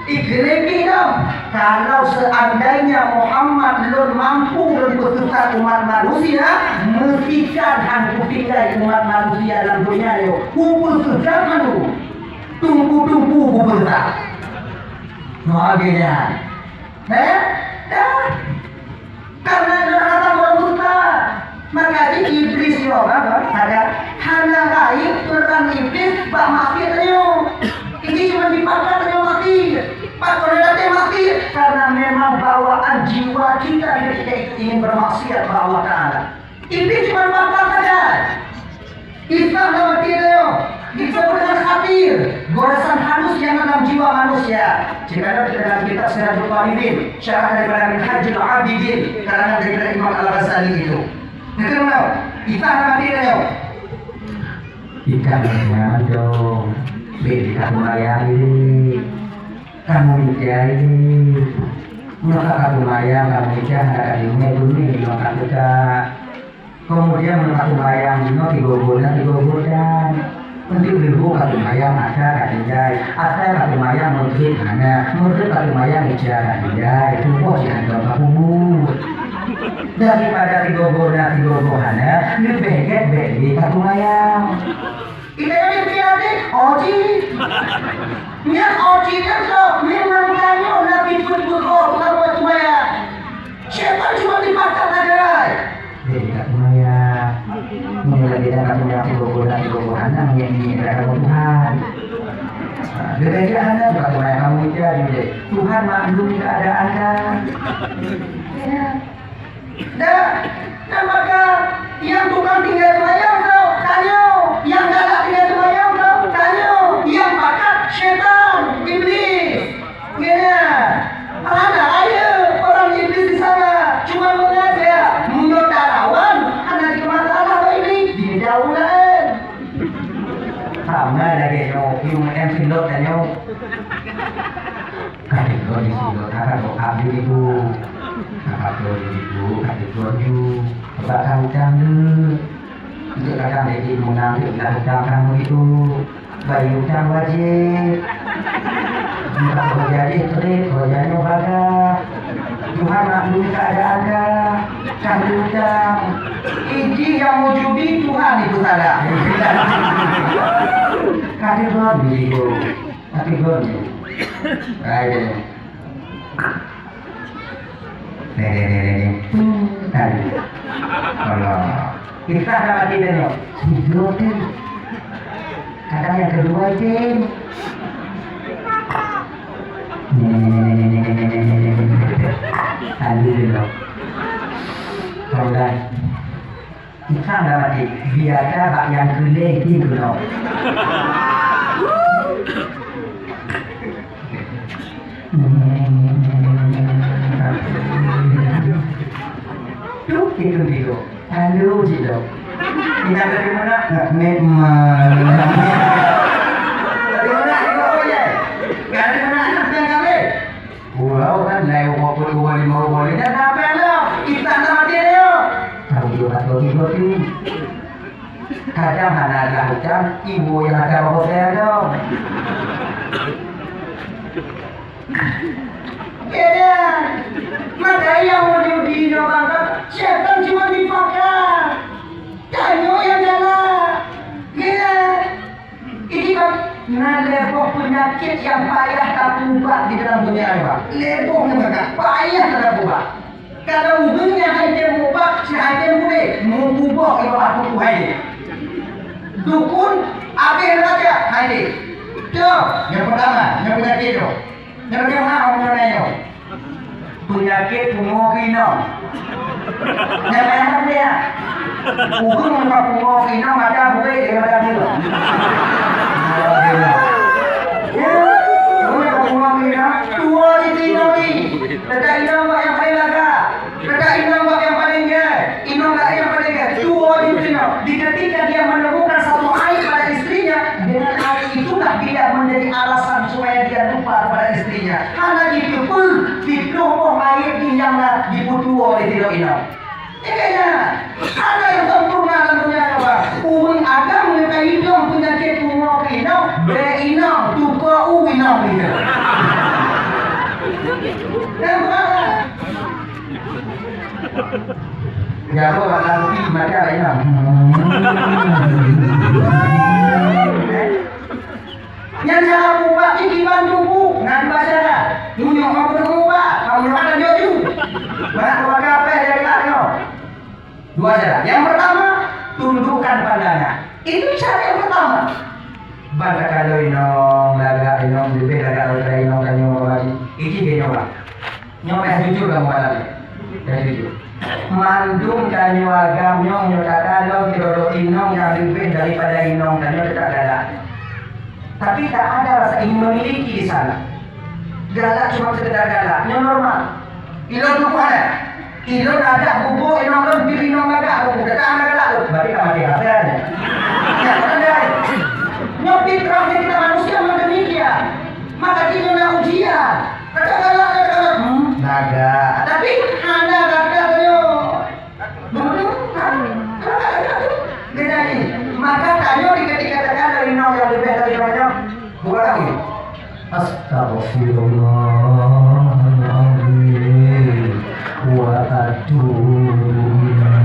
Ikheun lé pih lom, kalau seandainya Muhammad lôn mampu lôn peusesat umat manusia, meusikan han kutinggai umat manusia lam donya nyoe, kupeusesat mandum. Teungku-teungku kupeusesat. Lagèe nyan. Eh? Dah. Karena lôn rasa buat dosa. Maka jih Iblis nyoe, apa? Ada hana rayeuk peuran Iblis bak maksiat nyoe. Ini cuma dipaksa nyoe maksiat. Pakon lôn maksiat? Karena memang bawaan jiwa kita ketika itu ingin bermaksiat bak Allah Taala. Iblis cuma paksa saja. Islam dalam arti itu, disebut dengan khatir, goresan halus yang dalam jiwa manusia. Jika ada kita dalam kitab Sirajul Talibin, syarah daripada Minhajul Abidin, karangan daripada Imam Al-Ghazali itu. Itu tahu, Islam dalam arti itu. Ikan macam tu, beri kita sembahyang ini. Kamu mikir ini. Maka aku mayang, kamu mikir, ada kat dunia, dunia, maka kita Kemudian meunyoe ka seumayang jinoe tiga bulan, tiga bulan. Untuk leuhô ka seumayang atra ka tinggai, atra ka seumayang meugréb hana, meugréb ka seumayang isya ka tinggai, suboh jihantom ka kubu. Daripada tiga bulan, tiga bulan hana, leubeh gét bèk lé ka seumayang. Kita ini piala deh, oji. Nyan oji kan so, memang tanyoe nabi pun beukhoh, bukan buat sembahyang. Syaitan cuma dipatah saja. Jadi tak sembahyang. Ini lagi dah tak sembahyang, tiga puluh, tiga puluh, anak yang ini dah kamu Tuhan. Nah, dia dah jahat, tak sembahyang kamu jadi deh. Tuhan maklumi keadaan kan. Ya. Dan, dan maka nyang tukang tinggai seumayang tu, tanyoe, nyang galak tinggai seumayang tu, tanyoe, nyang pakat, syaitan, iblis. Nyan, hana rayeuk orang iblis di sana, cuma mengajak, meunyoe talawan, hana jeuet masalah bak iblis, dijauh laén. Sama lagèe nyoe, U M M silot tanyoe. Ka teugon di sigoe, ka teugon abdi itu. Ka teugon di situ, ka teugon ju. Bak kacang tu. Untuk kadang jadi menang tu, dah hutang kamu itu. Bayi hutang wajib. Bukan kau jadi terik, kau jadi bagah. Tuhan nak beri keadaan dah. Kan hutang. Iji yang mau judi Tuhan itu salah. Ka teugon di situ. Tapi gon. Hai deh. Deh, deh, deh, deh, deh. Tadi. Allah. Kita dah mati tengok. Tidur tu. Kadang yang kedua, Tin. Tadi dulu. Kalau dah. Ikang dah mati, biasa bak nyang keu lhèe pih keunoe. Duh, itu tidur. Lalu tidur. Ingat tadi mana? Nak nikmat. Tadi mana? Tidur apa je? Tadi mana? Anak dah kahwin. Pulau kan, lai uroe peuet uroe, lima uroe, dan sampai lah. Insan tak mati dia. Tahu dia tak tahu tidur tu. Kadang hana ada hujan, ibu yang ada bawa saya tu. Ya dah. Maka yang mau diuji nyoe bangsa, syaitan cuma dipakai. Tanyoe yang galak. Ya. Ini kan na lhèe boh peunyakét nyang payah tapeuubat di dalam donya nyoe, Pak. Lhèe boh nyan, Pak, payah tapeuubat. Kalau ureueng nyang hana meuubat, si hana meuubat, meuubat ibarat buku hai. Dukun, abéh raja, hai. Toh, nyang pertama, nyang peunyakét tu. Nyang kedua, ha, orang lain tu. Peunyakét pungo keu inong. Nyang payah tak boleh, ya? Ureueng nyang pungo keu inong, mata buet daripada dia. Ya, ureueng nyang pungo keu inong, tuwo di inong ni. Teuka inong bak nyang paling lagak. Teuka inong bak nyang paling gèt. Inong laén nyang paling gèt. Tuwo di inong. Di ketika dia menemukan satu aib pada istrinya, dengan aib itulah tidak menjadi alasan supaya dia lupa kepada istrinya. Hana jiteupeue, siplôh boh aib jih nyang na jipeutuwo lé sidroe inong. Ingat, hana nyang sempurna lam donya nyoe, Bang. Ureueng agam ngon inong peunyakét pungo keu inong, bèk inong, tuko u inong itu. Nampak? Jago bak lampi mata inong. Nyan cara peuubat jih kiban tuboh, ngon dua cara. Meunyoe hana peuubat, kamoe akan jok ju. Bak keluarga pèh dari nyoe. Dua cara. Yang pertama, tundukkan pandangan. Itu cara yang pertama. Ban takalon inong, lagak inong, leubeh lagak daripada inong tanyoe, Bang. Itu dia nyoe, Bang. Nyoe payah jujur kamoe malam nyoe. Payah jujur. Mandum tanyoe agam nyoe, nyoe takalon sidroe inong nyang leubeh daripada inong tanyoe, teuka galak. Tapi tak ada rasa ingin memiliki di sana. Galak cuma sekedar galak. Nyoe normal. Ilôn tuboh ada. Ilôn ada bubu inong lôn, pih inong lagak lôn, teuka hana galak lôn. Berarti ka maté rasa nyan. Ya, kan dah. Nyoe fitrah kita manusia memang demikian. Maka kita na ujian. Kadang galak, kadang galak. Hmm, lagak. Tapi hana lagak nyoe. Betul? Hana lagak tu. Beda ni. Maka tanyoe di ketika teuka lôn inong nyang leubeh daripada nyoe, buka lagi. Astagfirullahaladzim wa atubu ilaih.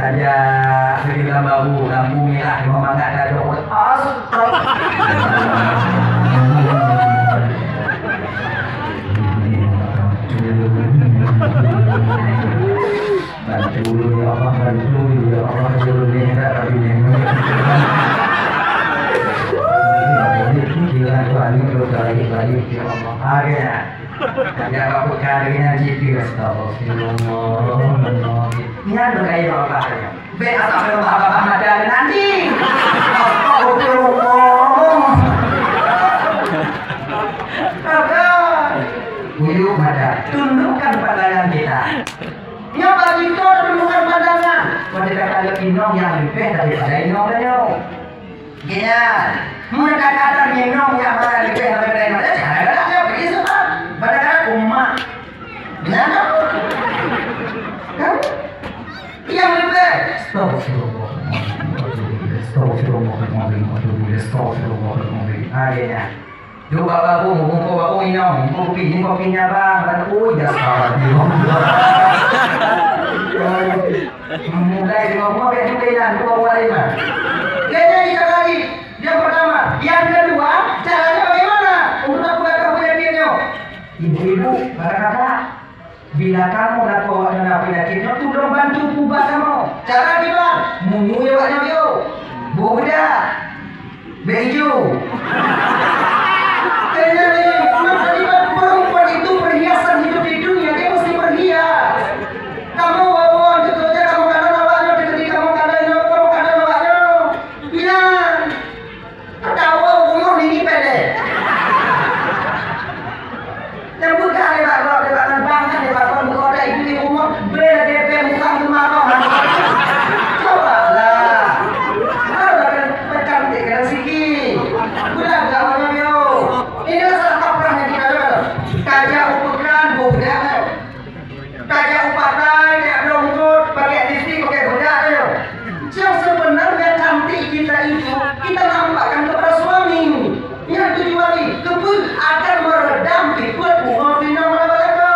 Aja bagi lam baru, lampu merah, lima mangat dah dok. Astagfirullah. Bantu, ya Allah, bantu, ya Allah, bantu, ya Allah, bantu, ya Allah. Jangan Tuhan, ya Allah. Akhirnya. Nyang ka peugah lagèe nyan cit, astagfirullah. Nyan keuh kayèe Allah nyoe. Bèk astagfirullah babah mata lé nanti. Astagfirullah. Kakak. Kuyup mata. Tundukkan pandangan kita. Nyoe bagi kau tundukkan pandangan. Pada kata inong nyang leubeh daripada inong tanyoe. Geuhnyan, meunyoe that-that inong nyang hana leubeh daripada inong, eh, cara galak nyoe, bagi seubab. Padahai umat. Geuhnyan, kan? Kan? Nyang leubeh. Astagfirullahaladzim. Astagfirullahaladzim. Astagfirullahaladzim. Ah, geuhnyan. Duek bak babong, bungkôh babong inong, bungkôh kupi, bungkôh kupi nyan bang, ban ui, ya Allah. Mulai dengan rumah bèk cukai nyan, dua buah lain lah. Jadi, yang kali, yang pertama. Yang kedua, caranya bagaimana? Untuk aku akan punya dia nyoe. Ibu-ibu, kakak-kakak, bila kamoe lakoe awak na peunyakét nyoe, tulông bantu peuubat kamoe. Cara kiban, meunyoe awak nyoe, bu bedak, baju. Kena ni, maka kiban perempuan itu perhiasan hidup di dunia, dia mesti berhias. Kamoe wawon, beutôi kamoe kalon awak nyoe, ketika kamoe kalon nyoe, kamoe kalon awak nyoe. Nyan. Tawoe u rumoh nini pédé. Nyang peugah lé bak gob, lé bak ngon bang nyan, lé bak gob, meukoda ibu di rumoh, bèk lagèe bèk muka meumarong. Cobalah. Baru akan bercantik rezeki. Budak gaul nyoe. Ini salah kaprah nyang kita lakukan. Tajak u peukan, bu bedak. Tajak u pasar, jak bloe rambut, pakai lipstik, pakai bedak, ayo. Yang sebenarnya cantik kita itu, kita nampakkan kepada suami. Yang tujuan itu pun agar meredam sifat bunga pinang pada mereka.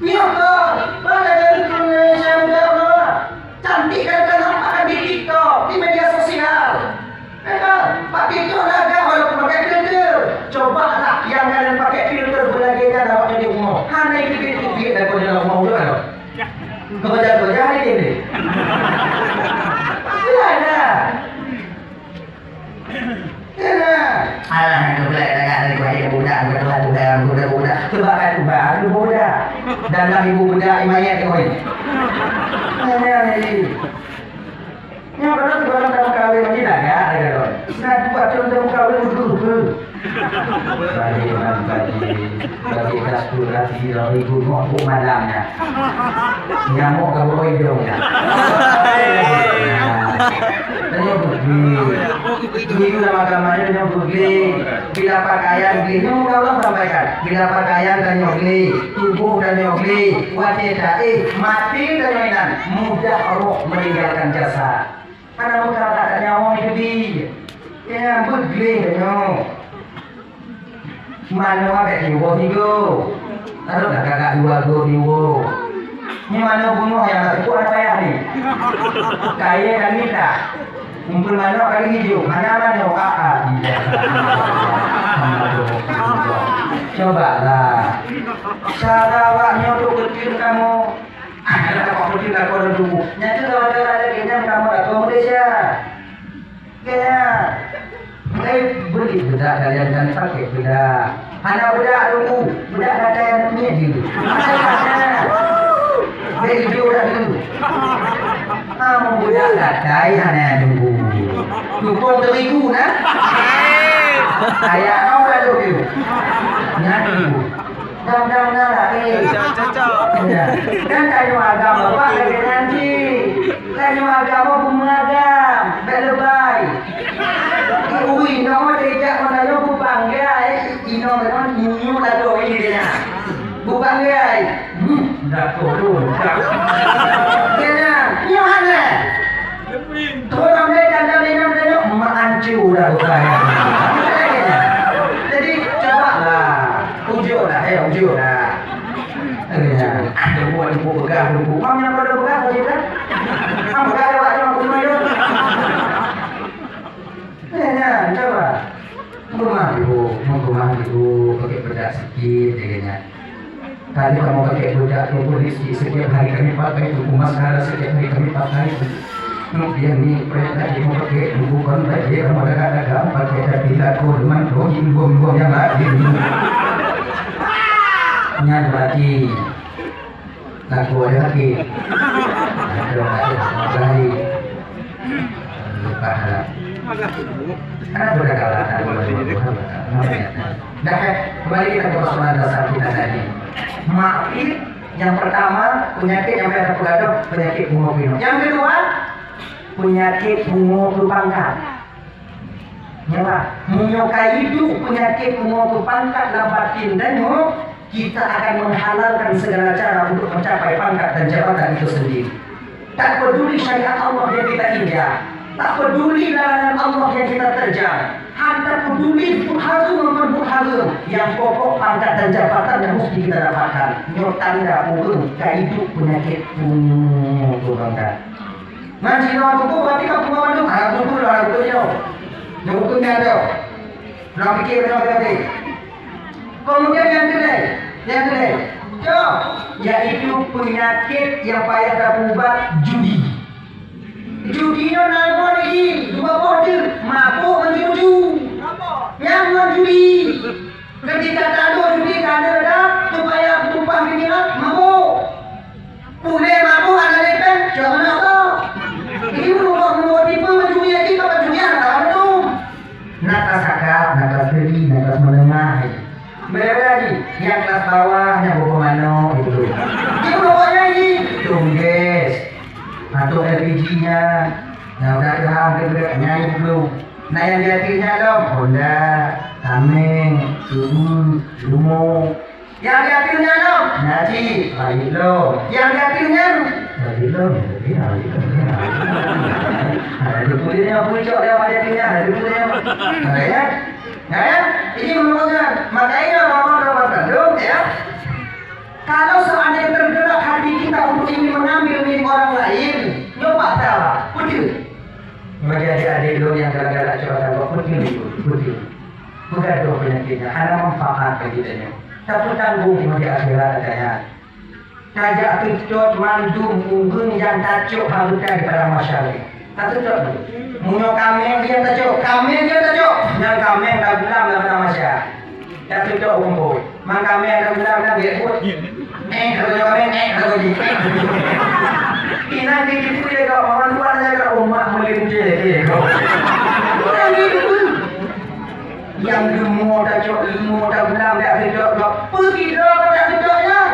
Nyoe keuh, pada dari Indonesia muda Allah. Cantik kan kita nampakkan di TikTok, di media sosial. Eh, Pak Tito lagak walaupun pakai filter. Cobalah yang kalian pakai filter berlagak dan awak jadi umur. Hana itu duit, duit dan kau dalam umur tu kan? Kau baca tu, jangan ini. Iya dah. Iya. Alah, itu pula lagak dari kau jadi budak, budak, budak, budak, budak. Coba kan, budak, budak. Dalam ibu budak, imayat kau ni. Iya, iya. Nyoe kadang barang dalam kawin lagi lagak, lagak lom. Nah, buat dalam kawin dulu, dulu. Bagi orang bagi, bagi kasur lagi, lagi gunung, bu malamnya. Nyamuk ka bukoi hidungnya. Nah, tanya bukti. Ini dalam agamanya, tanya bukti. Bila pakaian, bukti. Ini mudah Allah sampaikan. Bila pakaian, tanya bukti. Tubuh, tanya bukti. Watèe taéh, maté, tanya inan. Mudah roh meninggalkan jasad. Hana meukarat nyawa teubi. Ya, beugleh tanyoe. Manoe bèk jiwoe sigoe. Lalu dah kakak dua go jiwoe. Ni manoe bunoe nyang tak cukup hana payah ni. Kayèe dan mita. Kumpul manoe kali hijau. Hana manoe, ah, ah. Cobalah. Cara awak nyoe tu keucil kamoe. Alah, tak apa pun, tak apa orang tunggu. Nyata kalau ada lagi yang kamu tak tahu Malaysia. Ya. Eh, beli bedak kalian dan pakai bedak. Hana bedak tunggu. Bedak kata yang punya dulu. Beli hijau dah dulu. Kamu bedak kata yang hana tunggu. Dukung terigu nah. Ayah kau lalu tu. Nah, tunggu. Dang-dang na lah, eh. Cocok, cocok. Ya. Kan tanyoe agama, Pak, lagèe nyan cit. Tanyoe agama beumeuragam, bèk leubèh. Ui, nyoe teuijak ngon tanyoe bubangga, eh. Inoe memang nyoe lagoe ini dia. Bubangga, eh. Hmm, dah turun. Dia nyan, nyoe hana. Turun deh, jangan inong deh, meuancu dah bukan. Jadi, cobalah. Ujuk dah, eh, ujuk dah. Eh, ya. Tunggu, tunggu, pegang, tunggu. Mam yang pada pegang, tadi kan? Apa kata awak nyoe aku nyoe? Eh, nyan, cuba. Meukeumah dulu, meukeumah dulu, pakai bedak sikit, dia nyan. Tadi kamu pakai bedak tu pun sikit, setiap hari kami pakai tu, mascara setiap hari kami pakai tu. Kemudian ni, pernah tadi mau pakai tu, bukan baju, kamu dagang-dagang, pakai tapi laku dengan tu, imbum-imbum yang lain. Nyan berarti Laku ada lagi. Aduh, aduh, lagi. Lupa dah. Kenapa dah kalah? Aduh, aduh, aduh, aduh. Dah, eh, kembali kita ke persoalan dasar kita tadi. Makrif yang pertama, penyakit yang biasa pegadang, penyakit pungo keunoe. Yang kedua, penyakit pungo keu pangkat. Ya, Pak. Meunyoe ka iduek peunyakét pungo keu pangkat lam batin tanyoe, kita akan menghalalkan segala cara untuk mencapai pangkat dan jabatan itu sendiri. Tak peduli syariat Allah yang kita injak, tak peduli larangan Allah yang kita terjang, hana peduli buet hareuem ngon buet haleue, nyang pokok pangkat dan jabatan yang mesti kita dapatkan. Nyoe tanda ureueng ka iduek peunyakét pungo keu pangkat. Nan jinoe tutoe, berarti ka pungo mandum. Ah, tutoe lah, tutoe nyoe. Nyoe tutoe nyan tu. Nak fikir nyoe berarti. Kemudian yang kedua, yang kedua, tu, yaitu penyakit yang payah tapeuubat, judi. Judi nyoe na dua biji, dua boh teuk, mabök ngon judi. Nyang ngon judi. Ketika tadu judi ka ada dah, supaya tumpah minyak, mabök. Puléh mabök hana lé péng, cok manok kau. Ini meunurot-meunurot tipe mencuri lagi, kau pencuri hana tahu tu. Nakes akap, nakes kiri, nakes menengah. Beda-beda lagi. Yang kelas bawah, yang bobo manok, gitu. Dia meunurot lagi. Tungges. Atau L P G-nya. Nah, udah ada hal, dia, dia, nyai belum. Nah, yang dia kiri nya dong, Honda, tameng, tubu, lumo. Yang di ateueh nyan, Haji, baik lom. Yang di ateueh nyan, baik lom, baik lom, baik lom. Ada di kulit nyan, pucuk dia, ada di kulit nyan. Ada ya? Nah, ya? Ini merupakan, makanya mama dapat kandung, ya. Kalau seandainya tergerak hati kita untuk ingin mengambil milik orang lain, nyoba salah, betul. Menjadi adik lo yang galak-galak curhat, betul itu, betul. Meugadôh peunyakét nyan hana manfaat bagi tanyoe. Tapeutanggong di akhirat gata nyan. Tajak teutot mandum ureueng nyang tacok hareuta di padang mahsyar. Tateutot dulu. Meunyoe kaméng dia tacok, kaméng dia tacok, nyang kaméng tagulam lam padang mahsyar. Tateutot umpung. Man kaméng tagulam lam gét buet. Eh, kalau kaméng, eh, kalau di. Inan di situ dia kau, orang tua dia kau, umat melintir dia kau. Orang itu. Nyang leumo tacok, leumo tagulam dak keudok-dok. Peue sidroe dak keudok nyan?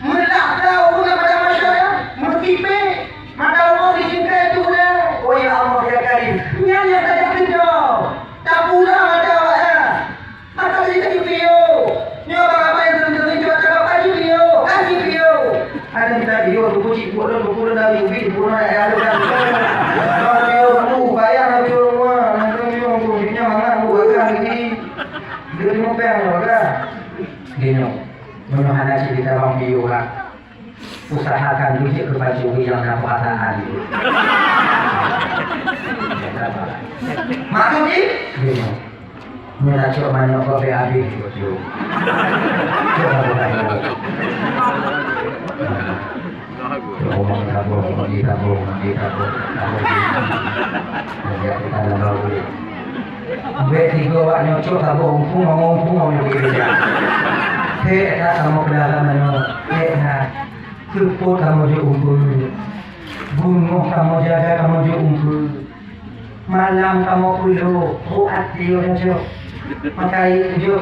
Meulah tau ureueng pada masyarakat, meutipék, mata uroe jicingkai tu dah. Oh ya Allah ya Karim, nyan nyang tajak keudok. Tapulang ata awaknyan. Mata jih ka jipiôh. Nyoe bak apa nyang teuntèe jok ata bak ka jipiôh, ka jipiôh. Ada kita piôh, buku cik buku lôn, buku lôn dari ubi, buku lôn ayah lôn. Kalau piôh, buku bayar, piôh, wah, nanti piôh, buku, jiknya mangat, buku, agak, gini. Dia cuma peng, agak. Gini, meunyoe hana cit ditabang piôh lah, usahakan jeuet keu pancuri nyang na peurasaan. Maksud jih? Gini, meunyoe tacok manok kau bèk habéh, cok. Cok, cok, cok. Tolong tabung, ditabung, ditabung, tabung. Biar kita nambah duit. Bèk tiga awak nyoe cok tabung umpung, ngomong umpung, ngomong duit dia. Hei, tak sama pedagang nyoe. Hei, nah. Seupôt kamoe jok umpung. Bungoh kamoe jaga, kamoe jok umpung. Malam kamoe peulok, buet até ureueng cok. Maka jok,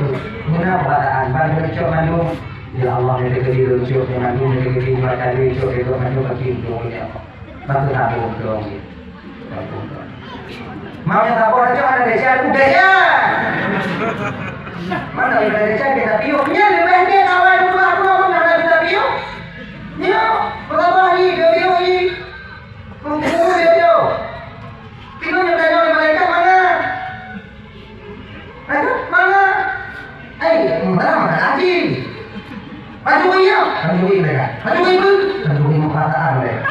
guna peurasaan, ban jok mandum. Ya Allah, ya Tuhan, jok mandum, ya Tuhan, maka jok, jok mandum, bagi untung, ya Allah. Bantu tabung, tolong, ya. Tabung, tolong. Mau nyang tabung, jok, ada desa, ada desa. Mana ada desa, kita piôh. Nya, lebih dia, kawan, dua, dua, pun ada kita piôh. Nya, berapa hari, dia piôh ni? Kumpul dia piôh. Tiba dia tanya oleh malaikat, mana? Hah? Mana? Eh, mana, mana lagi? Pancuri ya? Pancuri mereka. Pancuri pun? Pancuri perasaan mereka.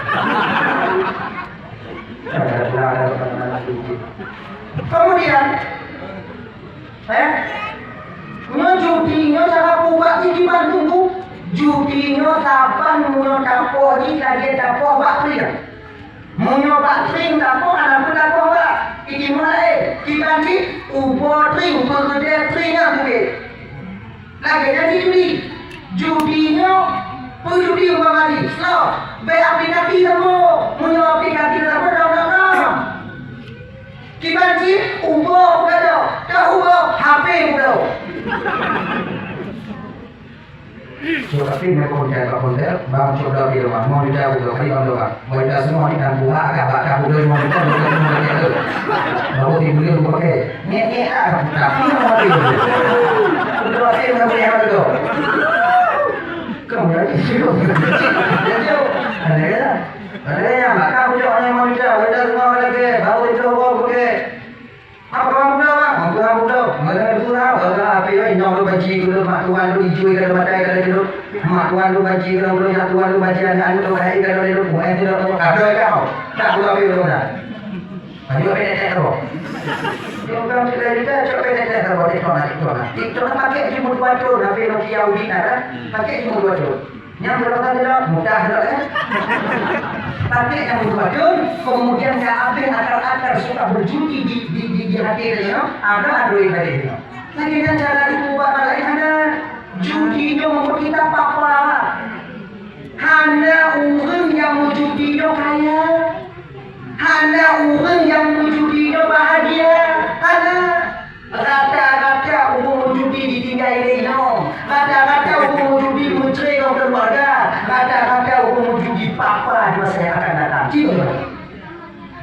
Kemudian, eh, nyoe judi nyoe cara peubat jih kiban tunggu. Judi nyoe saban meunyoe tapoh jih lagèe tapoh bak trieng. Meunyoe bak trieng tapoh, hana peue tapoh bak. Itimeuh laén, kiban jih uboe trieng, peugeudée trieng nyang beungéh. Lagèe nyan cit judi. Judi nyoe, peue judi umpama jih? Slot. Bèk aplikasi saboh. Meunyoe aplikasi saboh, dong-dong-dong. Kiban cit uboe peugah, ka uboe, H P peugah. Cok, tapi nak konten, bak konten, bang cok dah di rumah, mau di jauh tu, hari bang doang. Buat dah semua ni dan buah agak bakar budoi mau di jauh, budoi mau di jauh. Baru di budoi mau pakai. Ngek, ngek, ah, tapi mau mati. Udah mati, udah boleh apa tu? Kamu lagi sibuk. Ada ya? Ada ya? Bakar budoi orang mau di jauh, buat dah semua lagi, baru di jauh, buat pakai. Apa kamu tahu, Bang? Aku tahu, tahu. Mana tu tahu? Kalau api lain, nyong lu banci dulu, mak tuan lu ijui kalau batai kalau dulu. Mak tuan lu banci kalau dulu, mak tuan lu banci anak lu kalau baik kalau dulu. Bukan itu dulu. Ada kau. Tak perlu api dulu dah. Ayo, pendek-pendek tu. Dia bukan cerita-cerita, cok pendek-pendek tu. TikTok nak, TikTok nak. TikTok nak pakai cuma dua tu, tapi Nokia Udin ada. Pakai cuma dua tu. Nyang beurata jih mudah lom, eh. Tapi nyang beutôi, kemudian ka habéh akal-akal suka berjudi di, di, di, di hati dia, no? Ada, ada ibadah dia. Lagi kan cara itu buat lain ada. Judi nyoe membuat kita papa. Hana ureueng nyang meujudi nyoe kaya. Hana ureueng nyang meujudi nyoe bahagia. Hana. Rata-rata ureueng meujudi ditinggai lé inong. Rata-rata ureueng meujudi meucre ngon keuluwarga. Rata-rata ureueng meujudi papa di masa yang akan datang. Cit nyoe.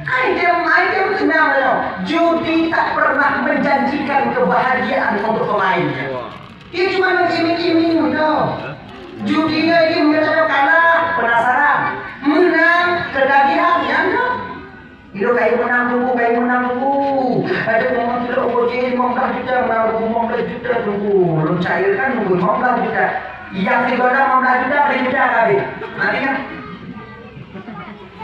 Ai tem, ai tem seunang nyoe. Judi tak pernah menjanjikan kebahagiaan untuk pemainnya. Ia cuma mengiming-iming tu. Judi nyoe ia meunyoe kalah, penasaran. Meunang, ketagihan, nyan tu. Ilok kayu menang tunggu, kayu menang tunggu. Ada momen tu lok uji lima belas juta menang tunggu, lima belas juta tunggu. Belum cair kan tunggu lima belas juta. Yang tiga lima belas juta, lima juta kali. Nanti kan?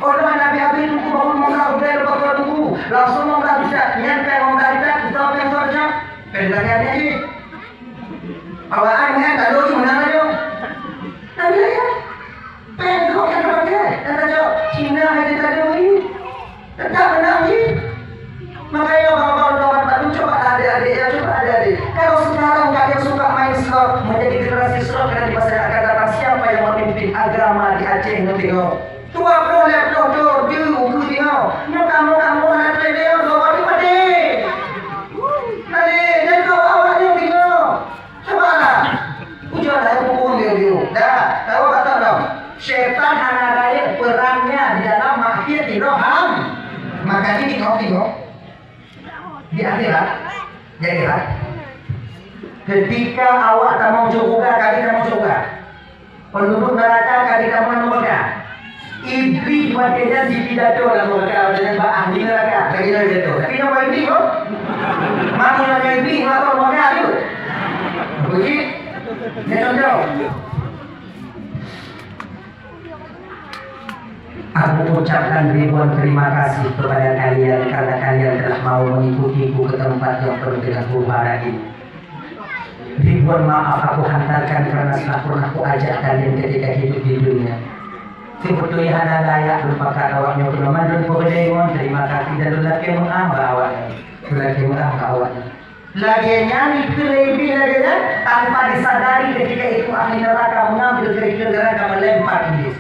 Oh, dah habis-habis tunggu baru lima belas juta, lepas tu tunggu. Langsung lima belas juta. Nyan kan lima belas juta, kita apa yang tu macam? Kan tanya ni. Awak kan, kan, tak ada lagi menang lagi. Tapi ya, Pengkot yang terpakai, kata Cok, Cina hai tadi tadi ni, tetap menang ni. Makanya abang-abang udah dapat batu, coba adik-adik ya, coba adik-adik. Kalau sekarang kalian suka main slot, menjadi generasi slot, kalian di masa yang akan datang, siapa yang memimpin agama di Aceh, nanti tengok. Dua puluh lima puluh tu, tu, tu, tengok. Nyo kamu, kamu, anak tu, dia, dua puluh lima deh. Tadi, dia kau awak ni, tengok. Cubalah. Ujoe lah, bubung dia dulu. Dah, tahu apa tak tahu? Syaitan hana rayeuk perannya di dalam mahsyar di roh ham. Maka ini tengok-tengok. Di akhirat. Di akhirat. Ketika awak tamong syurga, kami tamong syurga. Penduduk neraka, kami tamong neraka. Iblih watèe nyan jipidato lam neuraka, watèe nyan bak ahli neuraka, lagèe nyan pidato. Tapi nyoe bukan Iblih, oh. Mamu nyoe Iblih, nyoe atau neuraka tu. Begitu. Nyoe contoh. Aku ucapkan ribuan terima kasih kepada kalian karena kalian telah mau mengikutiku ke tempat yang penuh dengan huru-hara ini. Ribuan maaf aku hantarkan karena sudah pernah kuajak kalian ketika hidup di dunia. Sibeutoi hana layak lupakan awak nyoe keunoe mandum peureulèe ngon terima kasih dan lôn lakèe meu'ah bak awak nyoe. Lôn lakèe meu'ah bak awak nyoe. Lagèe nyan, keu leubeh lagèe nyan, tanpa disadari ketika itu ahli neraka mengambil kerikil neraka melempar iblis.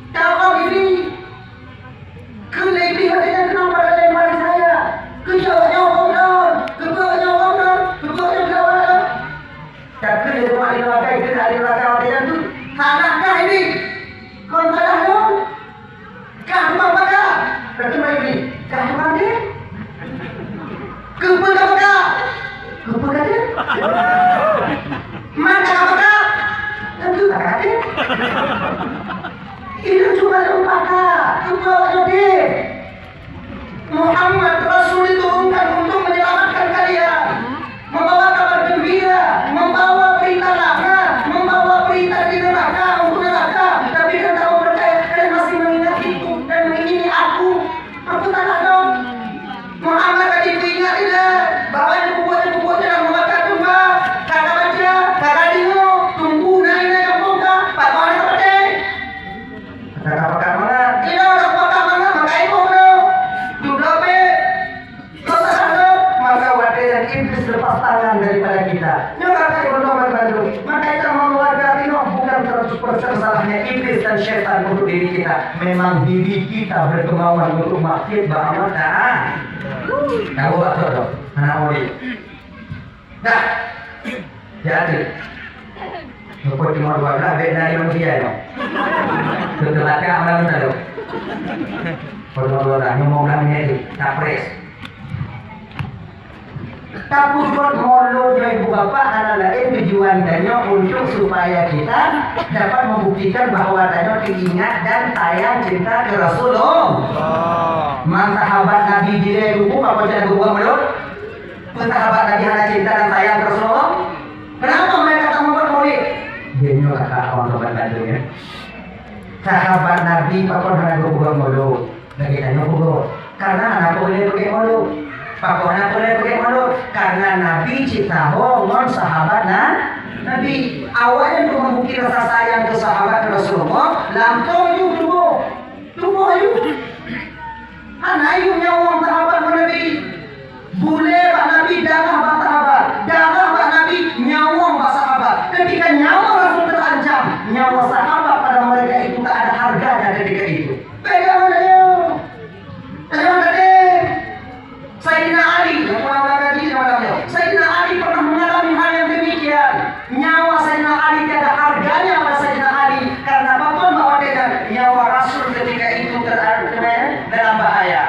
Tahu iblis? Keu leubeh lagèe nyan keunong pada lempar saya. Keu jaweueb nyoe gob lôn, keu beuet nyoe gob lôn, keu beuet nyoe jaweueb lôn. Tapi lé teuma lé lagèe keu lé lagèe watèe nyan tu, salah kah ini? Kon salah lôn. Kah tukang baka. Kata mai ini, kah tukang deh. Keupeue ka baka? Keupeue ka deh? Man ka baka? Tentu ka deh. Itu cuma lôn baka, cuma awak deh. Muhammad Rasul diturunkan untuk menyelamatkan kalian, membawa kabar gembira, membawa berita laknat, membawa berita di neraka untuk neraka. Tapi kan kamu percaya, kalian masih mengingat itu dan mengingini aku. Aku tak Persalahannya iblis dan syaitan untuk diri kita. Memang diri kita berkemauan untuk maksiat bak Allah Taala. Tahu tak tu? Anak murid. Dah. Jadi. Pukul lima dua belas, bek dari manusia tu. Betul tak? Amal mana tu? Pukul lima dua belas, lima belas menit tu. Capres. Tapeubuet mulod nyoe ibu bapak hana laén tujuan tanyoe untuk supaya kita dapat membuktikan bahwa tanyoe teuingat dan sayang cinta ke Rasulullah. Man sahabat Nabi jilée lubu, apa cara buat mulod? Peue sahabat Nabi hana cinta dan sayang ke Rasulullah? Kenapa mereka tak membuat maulid? Dia nyoe kakak abang sobat bantu ya. Sahabat Nabi pakon hana buat mulod? Lagèe tanyoe peugah, karena hana peureulèe peugèt mulod. Pakon hana peureulèe peugèt mulod? Karena Nabi cit saho ngon sahabat na, Nabi. Awaknyan untuk membukti rasa sayang keu sahabat Rasulullah, langsung yub tuboh. Tuboh yub. Hana yub nyawöng sahabat ngon Nabi. Bulèe bak Nabi, darah bak sahabat. Darah bak Nabi, nyawöng bak sahabat. Ketika nyawa Rasul terancam, nyawa sahabat pada mereka itu tak ada harganya ketika itu. Pegang tanyoe. Pegang tadi. Sayyidina Ali, yang pernah mengaji di malam itu. Sayyidina Ali pernah mengalami hal yang demikian. Nyawa Sayyidina Ali tiada harganya pada Sayyidina Ali. Karena apa pun bahwa dia dan nyawa Rasul ketika itu ter-, ter-, dalam bahaya.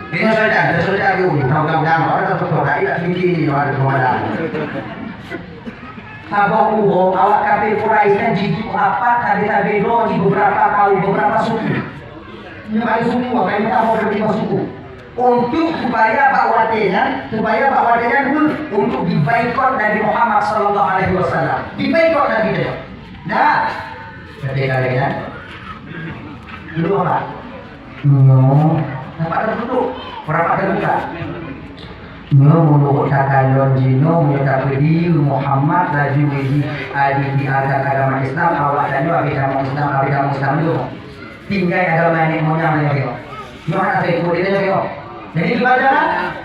Ini cerita, cerita dulu. Mudah-mudahan orang tak betul. Hari tak tinggi ni, orang tu malam. Saboh uroe awak kafé Quraisy nyan jiduek rapat sabe-sabe droe di beberapa kaum, beberapa suku. Nyoe bagi suku, apa yang tak mau terima suku. Untuk supaya bak watèe nyan, supaya bak watèe nyan pun untuk dibaikot Nabi Muhammad sallallahu alaihi wasallam. Dibaikot Nabi dia. Dah. Kata kalian. Dua orang. Nyoe, nampak tak duduk? Berapa terbuka? Nyoe meunurot takalon jinoe, meunyoe tapeudiri Muhammad laju di, di, diangkat agama Islam, awak tanyoe habéh tamong Islam, habéh tamong Islam dulu. Tinggai agama nenek moyang lagi. Nyoe hana saya ikut dia lagi. Jadi, kiban cara,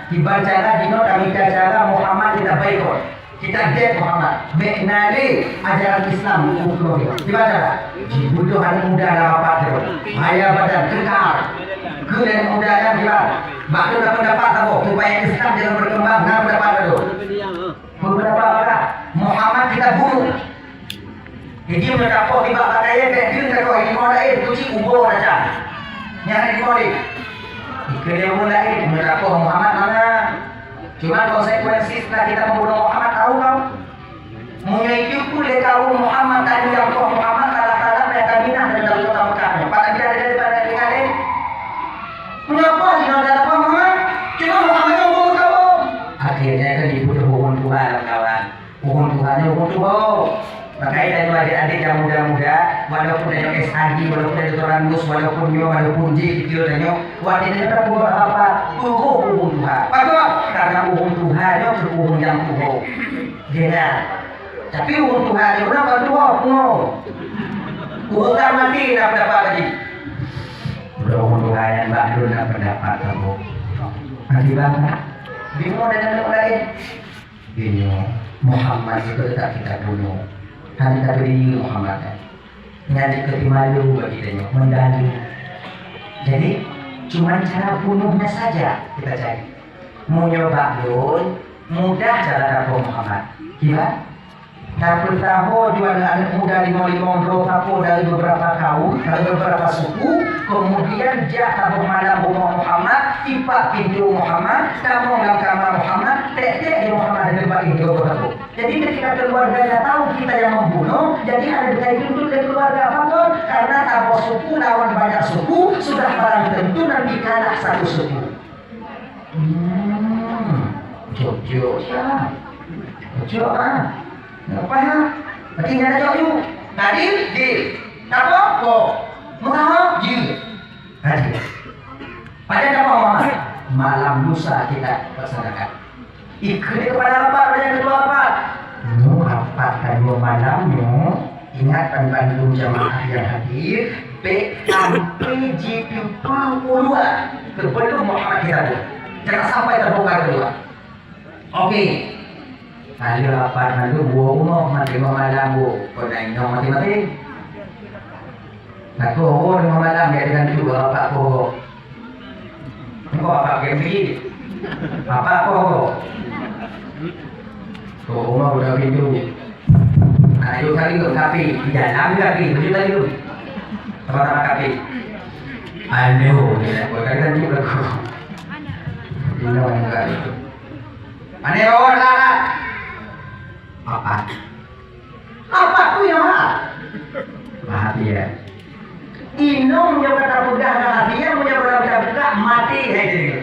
kiban cara jinoe tamita cara Muhammad kita baikot. Kita gét Muhammad. Bèk na lé ajaran Islam u keudroe nyoe. Kiban cara? Jibeudôh aneuk muda lam rapat nyoe. Maya badan, kekar. Keu aneuk muda nyan kiban? Bak tu na pendapat saboh, supaya Islam jangan berkembang, na pendapat baru. Pendapat apa? Muhammad kita bunuh. Jadi, meunyoe tapoh nibak bak kayèe, bèk deungon takoh, limong laén, kuci ubô raja. Nyan limong laén. Ikeue limong laén, meunyoe tapoh Muhammad mana? Cuma konsekuensi setelah kita membunuh Muhammad, tahu kamu? Meunyoe itu pun lé kaum Muhammad tadi nyang poh Muhammad, salah-salah nyang ka minah dari dalam kota Mekah nyoe. Pada dia dari pada tinggal, eh? Meunyoe poh, jinoe ada poh Muhammad? Cuma Muhammad nyang poh kaum. Akhirnya kan dibunuh ureueng tuha, kawan. Ureueng tuha nyoe ureueng tuha. Makanya tanyoe adik-adik nyang muda-muda, walaupun tanyoe S A G, walaupun tanyoe doktorandus, walaupun nyoe, walaupun jih, kecil tanyoe, watèe tanyoe ka peubuet apa-apa, tuha ureueng tuha. Pakon? Karena ureueng tuha nyoe keu ureueng nyang tuha. Jeunah. Tapi ureueng tuha nyoe ureueng nyang tuha, pungo. Ureueng ka maté na pendapat tadi. Ureueng tuha nyan bak lôn na pendapat saboh. Nanti bang, bingung dengan ureueng laén. Bingung. Muhammad itu tetap kita bunuh. Hana kita beri Muhammad. Nyan jadi malu bagi kita nyoe, mendali. Jadi, cuman cara bunuhnya saja kita cari. Meunyoe bak lôn, mudah cara tapoh Muhammad. Kiban? Tapeutaho jual aneuk muda limong-limong droe sapo dari beberapa kaum, dari beberapa suku, kemudian jak taboh malam rumoh Muhammad, tipak pintoe Muhammad, tamong lam kama Muhammad, tek-tek di Muhammad, ada bak pintoe sapo. Jadi, ketika keluarganya tahu kita yang membunuh, jadi ada dituntut oleh keluarga. Apa pun? Karena taboh suku lawan banyak suku, sudah barang tentu nanti kalah satu suku. Hmm, jujur ya. Jujur ah. Apa ya? Berarti nyan jujur. Tadi di apa? Ko. Mengapa? Ji. Tadi. Pada apa? Malam lusa kita laksanakan. Ikut kepala rapat, pada ketua rapat. Nyoe rapat tanyoe malam nyoe. Ingat, bandum jamaah yang hadir, bèk sampai jiteupeue ulua sebelum Muhammad kita tu. Jangan sampai terbongkar ulua. Oke. Ada rapat malu dua rumah, mati malam bu. Pernah ingat mati-mati. Lakoe ho teungoh malam jak teugantung bak bapak ko. Engko bapak pergi masjid. Bapak ko ho. Ko rumah udah pintu. Ayo kali ke kafe, di dalam kafe, baju tadi tu. Sama-sama kafe. Aduh, ni lakoe teugantung lakoe. Inoe enggak itu. Mana bawa lah? Apa? Apa tu yang hak? Perhatian. Inong nyoe ka tapeugah rahasia, meunyoe ka tapeugah maté hai teuh.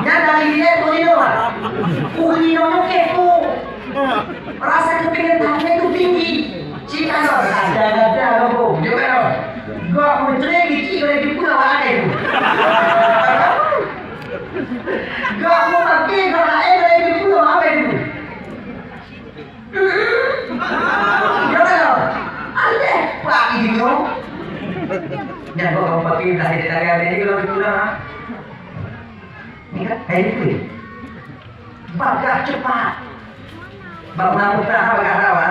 Nyan dari ilée keu inong ah. Keu inong nyoe kepo. Rasa kepingin tahu itu tinggi. Cik Anwar, ada-ada kampung. Jom Anwar. Gok meucre gigi oleh jumpa awak ada itu. Gok meumakai gok laén oleh jumpa awak ada itu. Ya Allah, aleh pak ini nyoh. Jangan kau pakai dah di tangan ini kalau dikurang. Ni kan, eh, ini. Bagah cepat. Bak meunang mudah bagah rawa.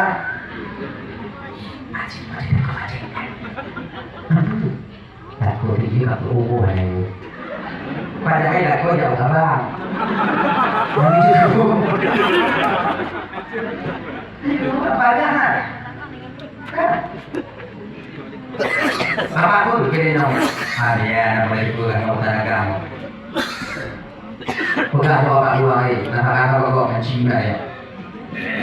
Aji, aji, aji. Takot dia ka peurugoh hai. Padahai lakoe jauh sabar. Jadi cukup. Itu bagah. Bapak pun kena nong. Ah, dia nak balik pulang ke hutan agama. Peugah bak awak dua hari, nah, hana bak gok ngon cina ya.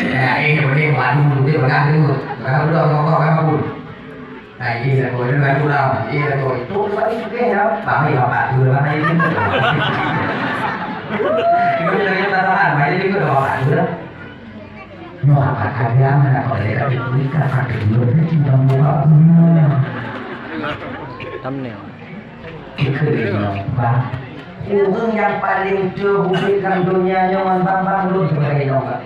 Ya, eh, boleh, waduh, dia peugah tu. Peugah tu, peugah tu, peugah tu. Nah, iya, kau dengar tu lah. Iya, kau itu balik ke ya. Bang, ya, Pak, tu lah, ini. Itu dari kata Tuhan, balik itu dah Pak, tu lah. Nyoe agama nak pada kita berikan pada dua biji bambu agama. Thumbnail. Ikeu lé nyoe, bah. Ureueng nyang paleng teuh ubit lam donya nyoe ngon bang-bang lôn sibagoe nyoe, bah.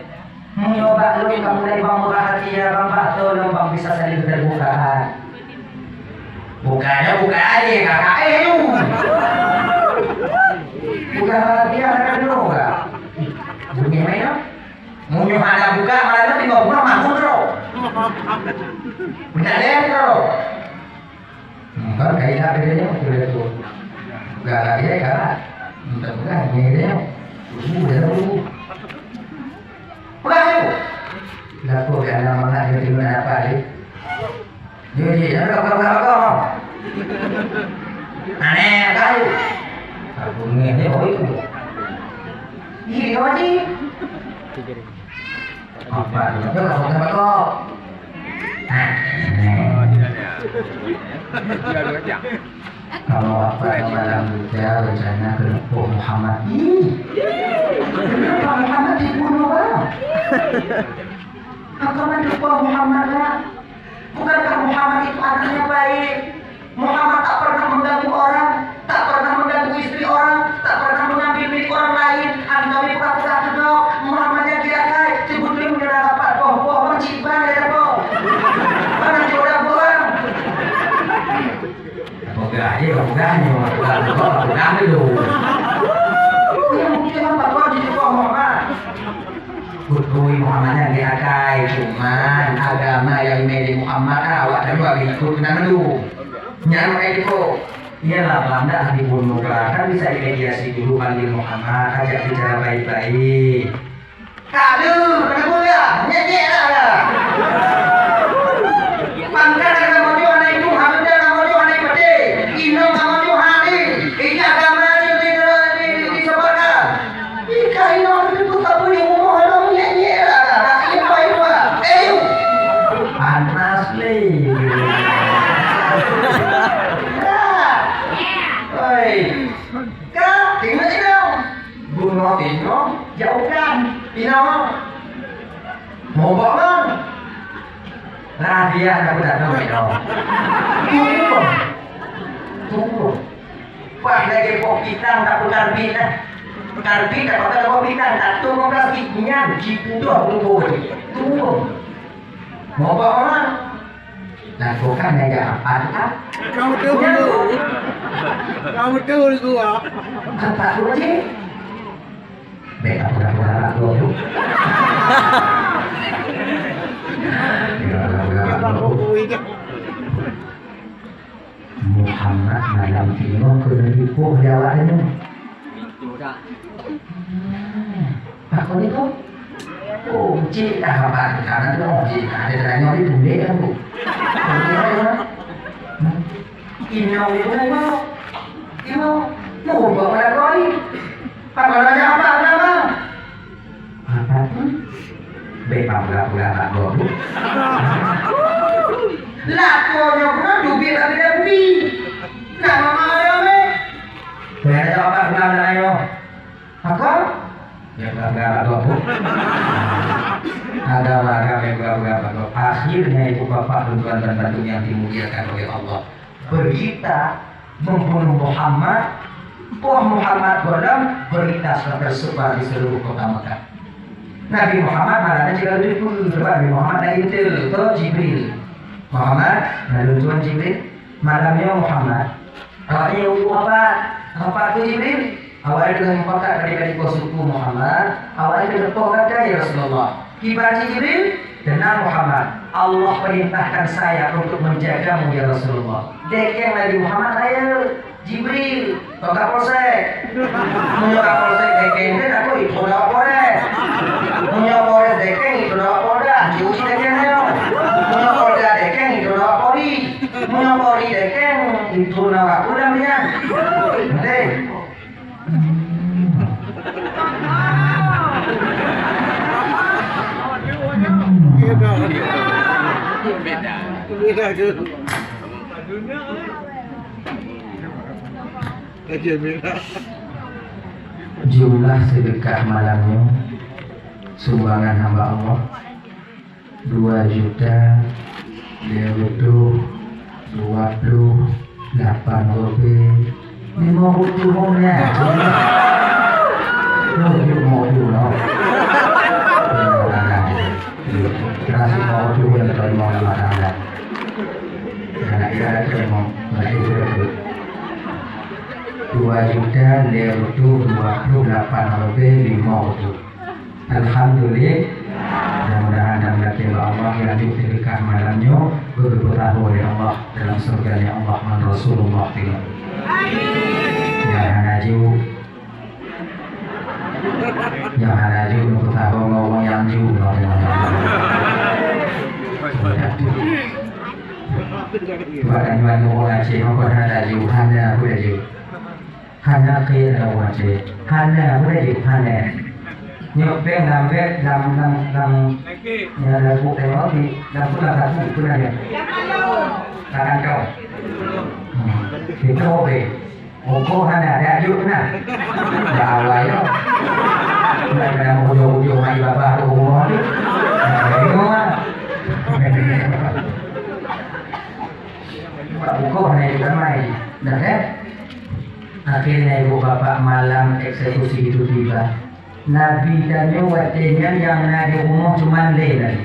Meunyoe bak lôn ka mulai bang meurahsia, bang bak soe lom bang bisa saléng teubuka. Buka nyoe buka aja, kakak, eh, lu. Buka rahsia, kakak, dulu, kakak. Bunyi main, no? Meunyoe hana buka, malam nyoe tinggai bunoe mahkot droe. Budak lé droe. Hmm, kan kaidah dia nyoe, dia tu. Buka lagi, eh, kalah. Minta buka, ni dia nyoe. Tunggu, dia tunggu. Buka tu. Lakoe ka na mangat dia tengok apa dia. Jih, jih, jangan kau, kau, kau, kau. Aneh kali. Aku ngeh dia, oh, itu. Ih, dia mati. Apa dia? Dia kau, kau, kau. Nah, aneh. Kalau apa yang malam muda rencana ke Nabi Muhammad. Ih, kenapa Muhammad dibunuh, Bang? Apa mendukung Muhammad, Bang? Bukankah Muhammad itu anaknya baik? Muhammad tak pernah mengganggu orang, tak pernah mengganggu istri orang, tak pernah mengambil milik orang lain. Antomi pura-pura keudok, Muhammad nyang kira kai, sebetulnya menyerah rapat boh-boh, Bang, cik bang, ya, boh. Mana jodoh, Bang? Peugah je, peugah nyoe, peugah nyoe, peugah dulu. Yang mungkin apa kau di bawah Muhammad? Beutôi Muhammad nyan geuakai, cuman agama nyang imè lé Muhammad, ah, awak tanyoe ikot keunan mandum. Nyan makajih kok. Iyalah, banda Habibul Mubarak kan bisa imediasi dulu panggil Muhammad, ajak bicara baik-baik. Ka lheueh, keuneuk peugah, nyét-nyét dah ka. Pangkat agama nyoe hana iduek, hareuta agama nyoe hana ipatéh, inong agama nyoe hana, ija agama nyoe di, di, di, disebarkan. Ika inong itu tak boleh umur hana nyét-nyét dah ka. Dah, iya, Pak, iya, Pak. Eh, yuk. Panas lé. Dah. Oi. Ka, tinggal inong. Bunoe inong, jauhkan inong. Mobok ngon. Nah, dia nak budak nong inong. Tunggu. Tunggu. Pas lagi pok pisang tak pekarbit lah. Pekarbit tak pakai pok pisang, tak tunggu plastik nyan, jipudoh bubur. Tunggu. Mobok ngon. Lakukan daya apa, ah? Kamu tahu dulu. Kamu tahu dulu, ah. Apa tu, Cik? Beta pura-pura laku. Ya, pura-pura laku. Muhammad malam singoh keuneuk jipoh lé awak nyoe. Takon itu. Oh, cit dah abang kanan tu, oh, cit ada terang ni tumbek aku. Inong itu lah, Ibu. Ibu, mau buat apa lagi? Apa raja apa nama? Apa tu? Bek pula pula bak gob. Lakonyo pun dubiet bak Nabi. Nama mana, Bek? Bek raja apa pula nama yo? Apa? Ya, bangga lah, Tuan, Bu. Ada bangga, bangga, bangga, bangga. Akhirnya, Ibu Bapak, tuan-tuan dan hadirin yang dimuliakan oleh Allah, berita membunuh Muhammad, poh Muhammad gohlom, berita sudah tersebar di seluruh kota Mekah. Nabi Muhammad malam nyan cit ka lheueh, sebab Nabi Muhammad na intel, tu Jibril. Muhammad, na lôn tuan Jibril, malam nyoe Muhammad. Awaknyan ureueng rapat, rapat keu Jibril. Awaknyan teungoh mupakat bak di poh suku Muhammad, awaknyan teungoh poh gata, ya Rasulullah. Kiban cit Jibril, tenang Muhammad, Allah perintahkan saya untuk menjagamu, ya Rasulullah. Dekeng Nabi Muhammad rayeuk, Jibril, toh Kapolsek. Meunyoe Kapolsek dekeng, dia takut itu dah Polres. Meunyoe Polres dekeng, itu dah Polda. Cuci dekeng nyoe. Meunyoe Polda dekeng, itu dah Polri. Meunyoe Polri dekeng, itu dah aku dah melihat. Nanti. Beda. Beda tu. Lagi beda. Jumlah sedekah malam nyoe, sumbangan hamba Allah, dua juta lhèe reutôh dua ploh lapan ribèe limong reutôh won nyan. Loh, yuk, mau yuk, loh. Terasa mau yuk, yang terima kasih. Anak dia ada terima kasih. Dua juta lhèe reutôh dua ploh lapan ribèe limong reutôh. Alhamdulillah. Mudah-mudahan dan yakin Allah yang sedekah malam nyoe beutôi-beutôi lé Allah dalam surga-Nya Allah ngon Rasulullah. Nyang hana ju, nyang hana ju, beutôi ngon ureueng nyang ju. Buat anyuan ureueng Aceh, hana ju, hana ju. Hana keu ureueng Aceh. Hana, boleh je, hana. Nyoe péng lam bèk, lam, lam, lam, ya, lam buku tengok di, lam tu lam saku, tu dah dia. Lam kantong. Hmm. Itu oke. Ongkoh hana, dak juk na. Dak awai tu. Dak kena ujung-ujung mai babah tu rumah tu. Nah, itu mah. Buka buku hana juk ramai. Dah, eh? Akhirnya ibu bapak malam eksekusi itu tiba. Nabi tanyoe watèe nyan nyang na di rumoh cuma lé Nabi.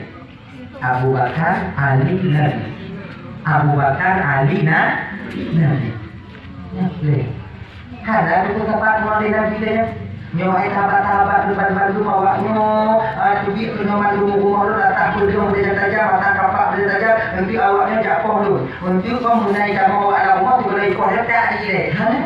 Abu Bakar, Ali, Nabi. Abu Bakar, Ali, na-, Nabi. Nyan lé. Hana lé sahabat ngon lé Nabi tanyoe. Nyoe hai sahabat-sahabat lôn bandum awaknyoe, ah, teubiet keunoe mandum rumoh lôn latah peudeueng beureujang tajam, latah kapak beureujang tajam, eunteuk awaknyoe jak poh lôn. Eunteuk kong meunai kamoe awak lam rumoh, sigohlom ipoh letak di ilèe. Hana.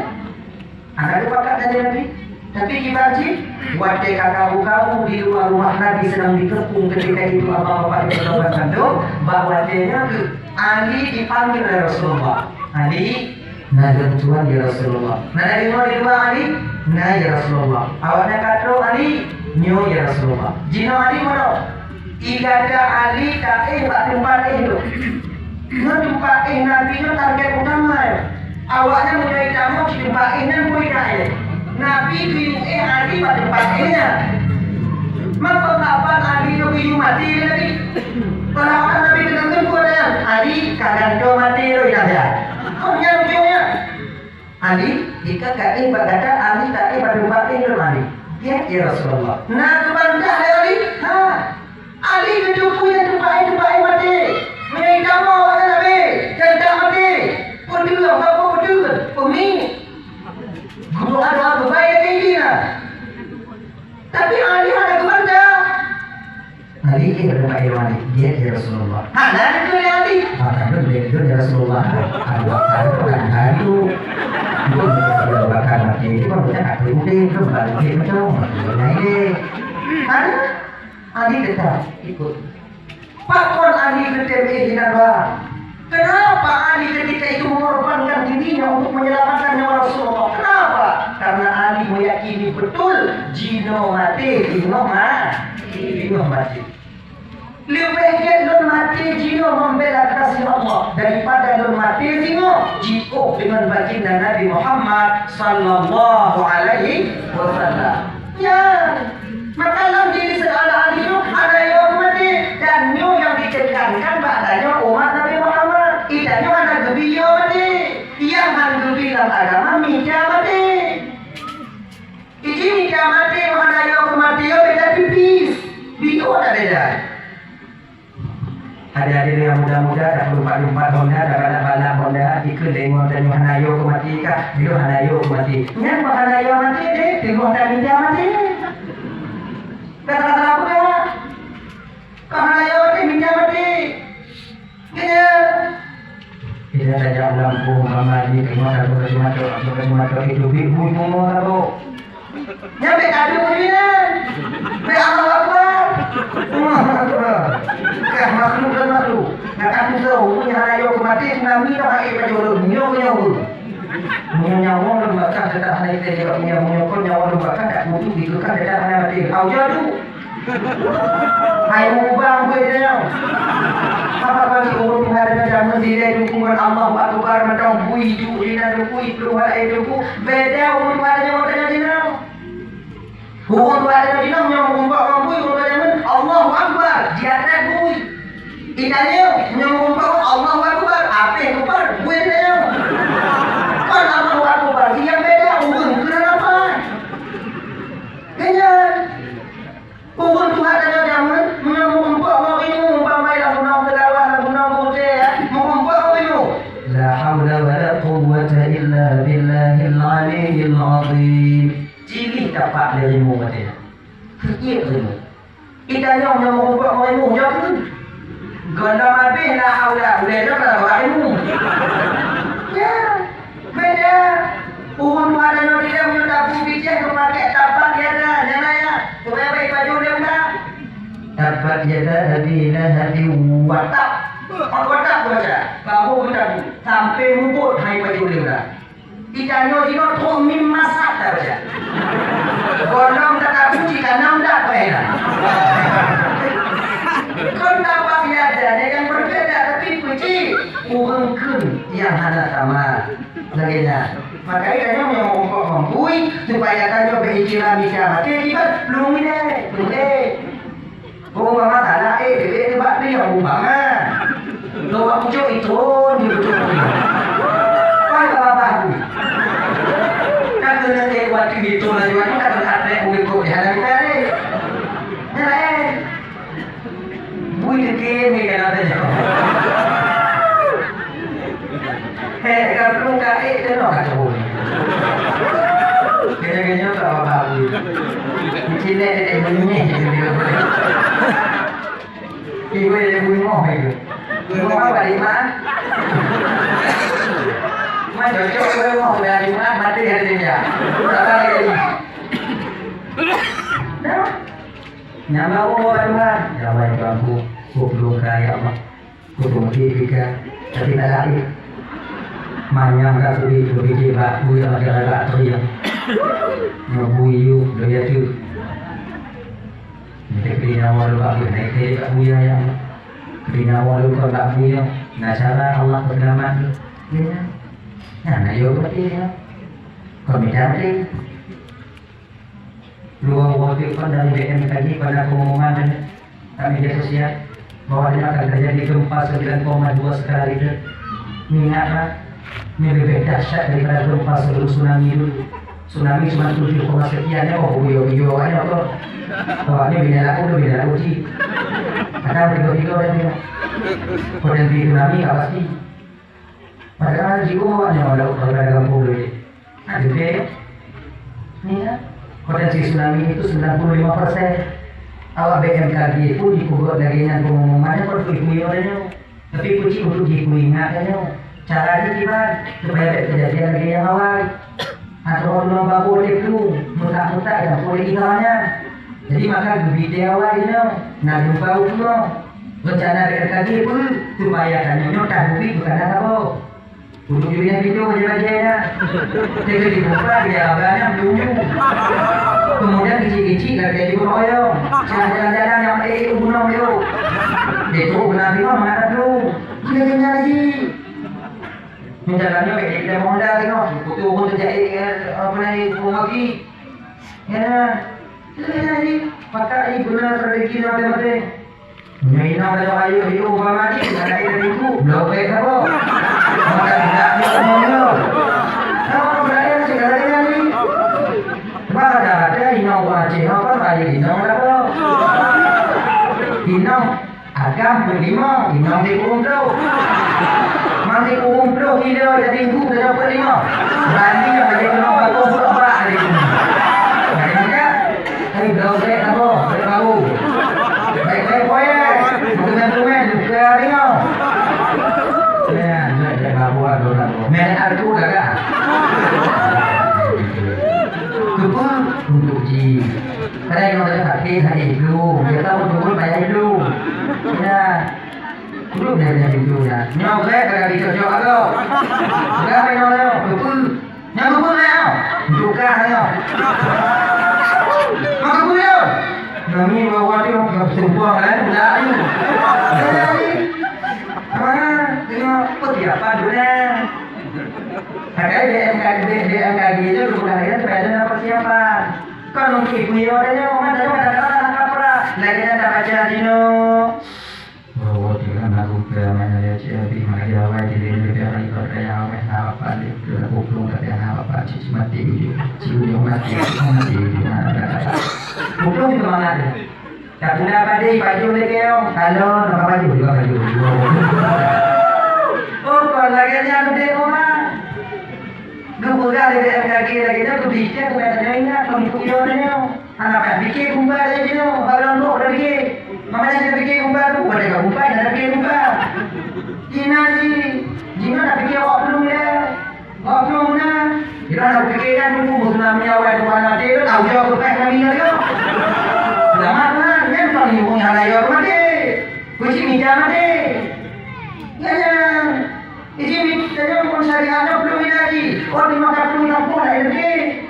Hana teupakat sajan Nabi. Tapi kiban cit, watèe ka kabu-kabu di luwa rumoh Nabi seudang dikeupung ketika itu abang bapak di Kota Bandung, bak watèe nyan keuh Ali dipanggil lé Rasulullah. Ali, na lôn tuan ya Rasulullah. Na deungoe di luwa Ali? Na ya Rasulullah. Awak na ka trôk Ali? Nyoe ya Rasulullah. Jinoe Ali meunoe. Ié gata Ali taéh bak teumpat éh lôn. Nyoe teumpat éh Nabi nyoe target utama nyoe. Awaknyan meunyoe jitamong cit teumpat éh nyan bui taéh. Nabi geuyue éh Ali bak teumpat éh nyan. Maka kapan Ali nyoe geuyue maté lé Nabi? Peulawanan Nabi teuka keu peue nyan? Ali ka gantoe maté lôn inan ya. Kon nyan ujong nyan. Ali, jika ka éh bak gata, Ali taéh bak teumpat éh lôn Ali. Gét ya Rasulullah. Na geubantah lé Ali? Ha. Ali geuteupeue nyang teumpat éh, teumpat éh maté. Meunyoe jitamong awaknyan habéh, dan tak maté. Peue teuh, apa peue teuh? Peumi. Guru ada apa baik lagi dia? Tapi Ali hana geubantah. Ali, iya, ada Pak Irwan, iya, ya Rasulullah. Hana geukheun lé Ali. Maka beuleuh Itu ya Rasulullah, Abu Bakar bukan hantu. Itu Abu Bakar mati, itu kan bukan aku udeh, itu bukan udeh macam. Nah, ini. Kan? Ali tetap ikut. Pakon Ali geutém, eh, hina ba? Kenapa Ali ketika itu mengorbankan dirinya untuk menyelamatkan nyawa Rasulullah? Kenapa? Karena Ali meyakini betul jinoe maté, jinoe ma-, jinoe maté. Leubeh gét lôn maté jinoe membela kasih Allah daripada lôn maté jinoe jiôh deungon baginda Nabi Muhammad sallallahu alaihi wasallam. Ya, maka lam diri saudara Ali nyoe hana yo maté, dan nyoe nyang ditekankan bak tanyoe umat Nabi Muhammad. Itanyoe hana geubi yo maté. Nyang han geubi lam agama mita maté. Iji mita maté, meuhana yo keumaté yo beda pipis. Biôh tak beda. Adik-adik yang muda-muda, tak lumpat-lumpat Honda, tak balap-balap Honda, ikut lengok dan meuhana yo keumaté kah, biôh hana yo keumaté. Nyan meuhana yo maté deh, teugoh tak mita maté. Kata salah peugah. Kah hana yo maté, mita maté. Kena. Kita tajak lampu mama di rumah satu kacamata, satu kacamata itu bik bui bunga lalu. Nyampe kadu bui ni. Bik Allahu Akbar. Allahu Akbar. Kah makhluk dan makhluk. Nak aku tahu, punya hana yo keumaté tsunami dah air pada urut. Nyo, nyo. Punya nyawa lembah kah tetap hana itu juga punya, punya pun nyawa lembah kah tak kutu dikekang tetap hana maté. Au jadu. Hai ubang bui nyoe. Apa bagi ureueng Tuhan ada jameun dilèe dukungan Allahu Akbar mantong bui ju inan bui keluar eh duku. Beda ureueng Tuhan ada jameun tanya dina. Ureueng Tuhan ada dina nyang meurumpok ngon bui ureueng jameun Allahu Akbar di atas bui. Itanyoe nyang meurumpok Allahu Akbar, apeh kubar bui nyoe. Kan Allahu Akbar, iya beda ureueng keureuna apa? Kena. Ureueng tuha tanyoe jameun, meunyoe meurumpok ngon ileumèe, umpama lam gunong Seulawah, lam gunong Bukeuti, ya, meurumpok ngon ileumèe. La haula wa la quwwata illa billahil aliyyil azim. Cilih tapak lé ileumèe watèe nyan. Seukiek ileumèe. Itanyoe meunyoe meurumpok ngon ileumèe, nyoe keuh. Gohlom abéh la haula, ulèe nyoe ka lawak ileumèe. Ya. Beda. Ureueng tuha tanyoe di dalam nyoe tabu bijéh meupaké tabat yada, nyang raya. Supaya baik baju dia muda. Tabat yada Abi Lahabin wa tab. Wa tab baca. Baru kita sampai mubot hai baju dia muda. Kita nyoe di nyoe trok mim masak ta baca. Gohlom tak tabu jika nam dak pernah. Kon tabat yada, ada yang berbeda, tapi puji ureueng kheun nyang hana sama. Lagèe nyan. Maka tanyoe nyang meurumpok ngon bui, supaya tanyoe beu ikram mita maté kiban, plueng ilèe, plueng ilèe. Oh, mama salah, eh, bebek ni bak ni, oh, mama. Lo bak pucuk itu, di pucuk ni. Wah, baba bahu. Tak kena teh waktu itu lagi, waktu tak kena teh, udah kok di hadapan kita ni. Nah, eh. Bui teuke mé kana teuh. Hé, ka plueng ka ék teunoh ka teuh bui. Kena-kena ka ba bui. Cicilek dek menyeh je dia. Ibu dia bui moh itu. Bui moh apa, Mak? Mak cocok bui moh, bui moh mati hari dia. Sabar lagi. Dah. Nyang lawa Tuhan, ya Allah, ya Tuhanku, kupeulungka, ya Allah. Kupeulungka, tapi tak lain. Manyang ka kubi, kubi bak bui, ya Allah, ya Allah, ya Allah. Nyoe bui yue, doya tu. Minta beri nyawa lu bak bui, naik deh bak bui, ya Allah. Beri nyawa lu kau bak bui, ya. Nah, cara Allah peuselamat lu. Ya. Nah, nah, yo, berarti, ya. Kau minta beri. Dua waktu kan dari B M K G pada pengumuman dan media sosial bahwa akan terjadi gempa sembilan koma dua skala Richter. Ingatlah, ini lebih dahsyat daripada gempa sebelum tsunami dulu. Tsunami cuma tujuh koma sekian ya, oh, buyur-buyur aja kok. Bahwa ini beda laku, beda laku sih. Ada tiga-tiga orang juga. Potensi tsunami nggak pasti. Padahal jiôh awaknyoe lam, lam kampung lé. Ada deh. Ya. Potensi tsunami itu sembilan puluh lima persen. Awak B M K G pun dipeubuet lagèe nyan pengumumannya, pun puyuh-puyuh nyoe. Tapi peucit untuk jipeuingat tanyoe, cara jih kiban supaya bèk teujadi lagèe nyang awai. Atau ureueng babah di plueng, meutak-meutak dan boleh igalnya. Jadi maka geubri teuh awai inoe, na jumpa u pulo. Rencana B M K G peue? Supaya tanyoe nyoe tahupi bukan saboh. Untuk jih pintoe bajèe-bajèe na. Teuka dibuka dia abana meununjuk. Kemudian kecil-kecil lagi juga oyong. Cara jalan-jalan yang eh gunung yuk. Itu benar juga mengatakan lu. Dia tinggal lagi. Menjalannya kayak kita Honda tengok. Betul pun terjadi apa lagi? Ya. Itu lagi. Maka ini benar rezeki mati-mati. Nyoe inong laju ayeuh yue umpama jih, aneuk inong ibu, bloe bék saboh. Maka tidak dia ngomong. Nah, orang beraya segala ni. Sebab ada-ada inong buah Aceh, apa kali inong saboh. Inong agam peulimong, inong di umploh. Mati umploh kilo jadi ibu dah dapat lima. Berani yang bagi kena bagus sebab hari ini. Ada tak? Hai, bloe bék saboh, bék bau. Bék-bék poyet. Bukan tumen, bukan ringo. Ya, bék, bék bau, bau, bau. Main aku dah, dah. Keupeue? Untuk jih. Kadang orang sakit, sakit dulu. Dia tahu turun payah dulu. Ya. Dulu dah jadi dulu ya. Nyoe bék, kadang dicocok aku. Dah, dah, dah, dah. Keupeue? Nyang keupeue nyoe? Tukang nyoe. Mak keupeue nyoe? Nami bawa tu, mak seumpung kan? Dah, ayo. Dah, ayo. Mana? Tengok, persiapan dulu dah. Pakai B M K, B M K G tu bukan hanya supaya ada persiapan. Kon mungkin kuyo ada nyoe, mana ada kata-kata kapra. Lagi ada baca dino. Bahwa dengan lagu keramaian ya, cik, lebih maju awal, jadi lebih baik kalau kayak awal, nak apa, dia tu lagu belum, tapi nak apa, cik, mati dia. Cik, dia mati, cik, mati dia. Nah, ada kata. Belum semangat dia. Tak pula apa dia, baju dia keong. Kalau, nak baju, dia baju. Oh, kalau lagi ni, ada dia, Oma. Lu peugah lé B M K G lagèe nyan, keu pih, keu bèk tanyoe ingat, kon kuyo tanyoe. Hana payah pike gumba lagèe nyoe, barang lôn dah pike. Makanya saya pike gumba tu, bukan teuka gumba, hana pike gumba. Inan jih, jinoe na pike awak plueng lé. Awak plueng na. Kira na pike nyan, tunggu tsunami awai tu hana maté tu, tahu jawab tu, eh, tsunami nyan tu. Selamat lah, nyan paling ureueng hana jawab tu maté. Kunci mita maté. Nyan, nyan. Iji mit tanyoe pun syariat nyoe plueng lé jih. Oh, di mata plueng kampung laén lé.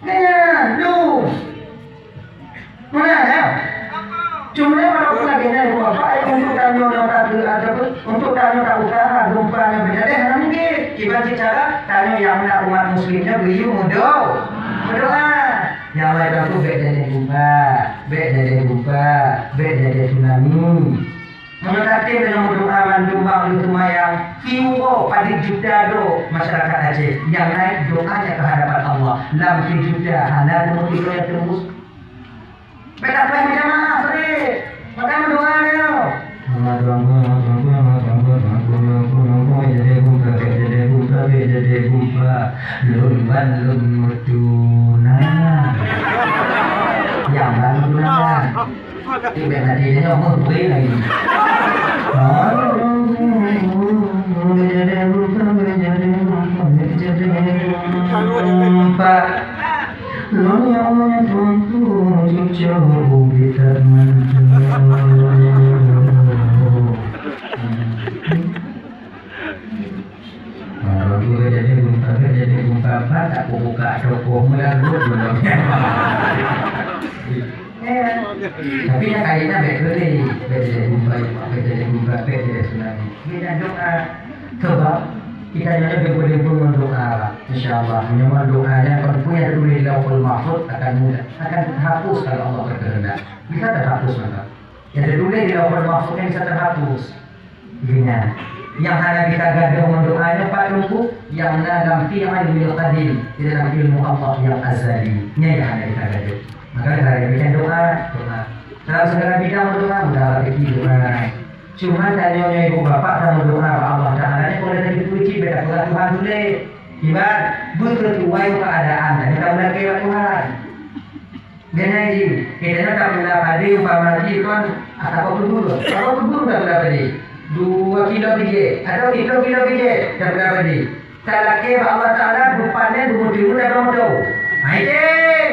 Nyan, lu. Mana ya? Cuma pada pula gini, Bapak, untuk tanyoe nyang tak ada, untuk tanyoe tak usaha, gempa nyang beujadi, hana mungkin. Kiban cit cara, tanyoe nyang na umat muslim nyoe geuyue meudo-, meudoa. Ya Allah, ya Tuhan, bèk jadi gempa, bèk jadi gempa, bèk jadi tsunami. Meunyoe tatem deungon meudoa mandum bak lôn seumayang, siuroe padub juta droe masyarakat Aceh nyang naik doanya keu hadapan Allah, lam sijuta hana teumeupiôh nyang teumbus. Bèk tatem meujamaah sabe, maka meudoa nyoe. Lôn ban lôn meutunang. Nyang ban meutunang. Tieb lagi nyoe meuhue lagi. Empat. Lôn nyang tuan tu cucok ubit tak mantap. Nah, lagu jadi gumpa, jadi gumpa, tak buka toko, meunan dulu belum. Tapi nak kali nak baik boleh, baik jadi gumpa, baik jadi gumpa, baik jadi tsunami. Kita doa, sebab kita nyoe deumpeu-deumpeu ngon doa, insya Allah. Meunyoe doa nyan kon peue nyang teutuléh di Lauhul Mahfuz akan mudah, akan terhapus kalau Allah berkehendak. Bisa terhapus maka. Nyang teutuléh di Lauhul Mahfuz nyan bisa terhapus. Ingat, nyang hana bisa gadôh ngon doa nyoe pat Teungku, nyang na lam fi'il qadim, di dalam ilmu Allah nyang azali. Nyan nyang hana bisa gadôh. Maka dari demikian doa, doa. Dalam segala bidang doa, mudah rezeki doa. Cuma tanyoe nyoe ibu bapak sama doa bak Allah Taala ni boleh jadi puji beda pula Tuhan boleh. Ibarat betul tuai keadaan dan kita mulai ke Tuhan. Dengan ini, kita nak tak pula pada umpama lagi kon, ah, tak apa pun dulu. Tak apa pun dulu tak pula tadi. Dua kilo bijéh, atau tiga kilo bijéh, dan berapa ni? Talakée bak Allah Taala, bupanen bumeuteumé dan bumeuteumé. Hai, Cen!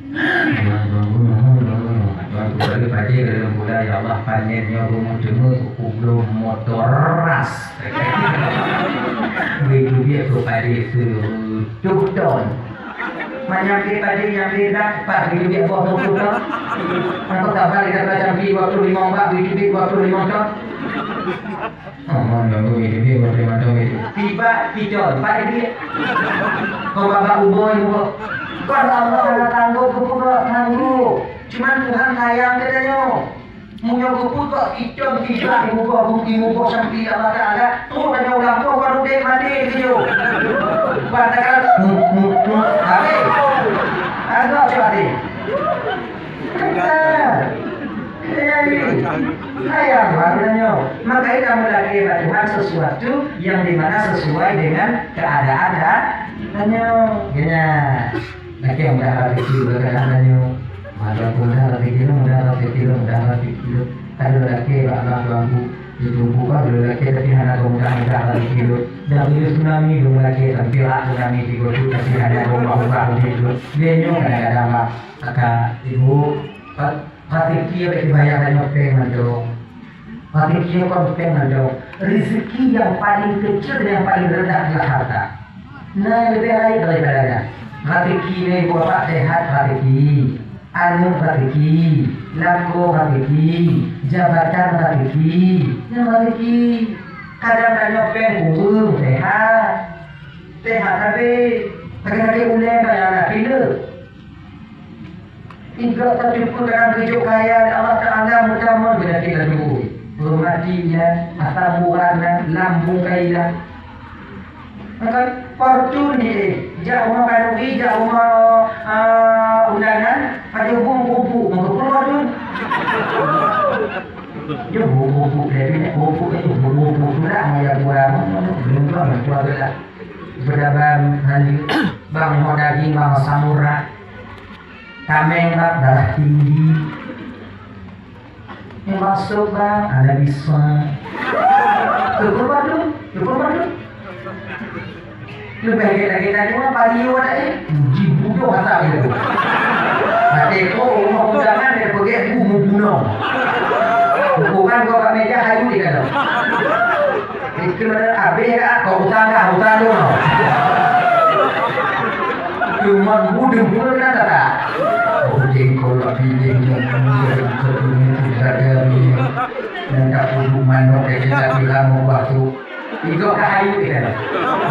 Tuan Guru, Tuan Guru, Tuan Guru, Tuan Guru, Tuan Guru, ya Allah, panen nyoe bumeuteumé, kublom motor ras. Bui dubiet tu padé seutuh ton. Manyang lé padé nyang lé dak, pat bui dubiet boh seutuh ton. Maka sabar kita belajar pi dua puluh lima bak, bui dubiet dua puluh lima ton. Oh, mon, mon, bui dubiet dua puluh lima ton itu. Tiba picon, pat dubiet. Kau babak uboi, uboi. Kon Allah hana tanggong, kau tanggong. Cuman Tuhan sayang geutanyoe. Meunyoe geupeugot icon siblah imuboh, imuboh sampi Allah Taala, trok tanyoe u lampôh kon udeb maté geuyue. Ban takalon, hmm, hmm, hmm, habéh. Anggok cit maté. Kan? Jadi, sayang banget tanyoe. Maka kita meulakée bak Tuhan sesuatu yang dimana sesuai dengan keadaan tanyoe. Geunya. Lakée mudah raseuki uroe tanyoe. Malam mudah raseuki lôn, mudah raseuki lôn, mudah raseuki lôn. Ka lôn lakée bak aneuk tuanku, di Teungku ka lôn lakée, tapi hana mudah-mudah raseuki lôn. Dan bila tsunami lôn lakée, tapi lah tsunami di Gojek, tapi hana ubah-ubah di lôn. Dia nyoe kadang-kadang, Mak, kakak, ibu, pa-, raseuki bak dibayar tanyoe péng mantong. Raseuki kon péng mantong. Rezeki yang paling kecil dan yang paling rendah adalah harta. Nah, lebih baik daripada nyan. Raseuki nyoe buah sehat raseuki, aneuk raseuki, lakoe raseuki, jabatan raseuki, nyan raseuki. Kadang tanyoe péng kureueng sehat. Sehat tapi sakét-sakét ulèe ka nyang na pilek. Inggak tateupeue dalam geujok kaya lé Allah Taala meutamong geunaséh laju. Hormati nyan, asam urat nyan, lambung ka ilang. Maka fortun ni, eh, jak rumoh khanuri, jak rumoh, ah, undangan, pajoh bông pupuk, maka pun fortun. Jeuet bông pupuk, jadi bông pupuk itu, bông pupuk tu lah, maya kurang, belum tahu, tu adalah bedaban hali, bang mau daging, bang samurai. Tameng bak darah tinggi. Nyang masuk bak ada bisa. Syukur bak tu, syukur bak tu. Leubeh gét lagèe tadi mah pagi awak tak eh. Puji budoh hata gitu. Hati tu rumah undangan dia pergi bu membunuh. Hukuman kau kat meja hayu dia kata. Itu mana habis dah kau utang dah, utang tu. Cuman budeng pula kena kata. Oh, jengkol lagi, jengkol lagi, jengkol lagi, jengkol lagi. Ndak puduk manok, eh, kita bilang waktu. Itu kahayu, eh, kan?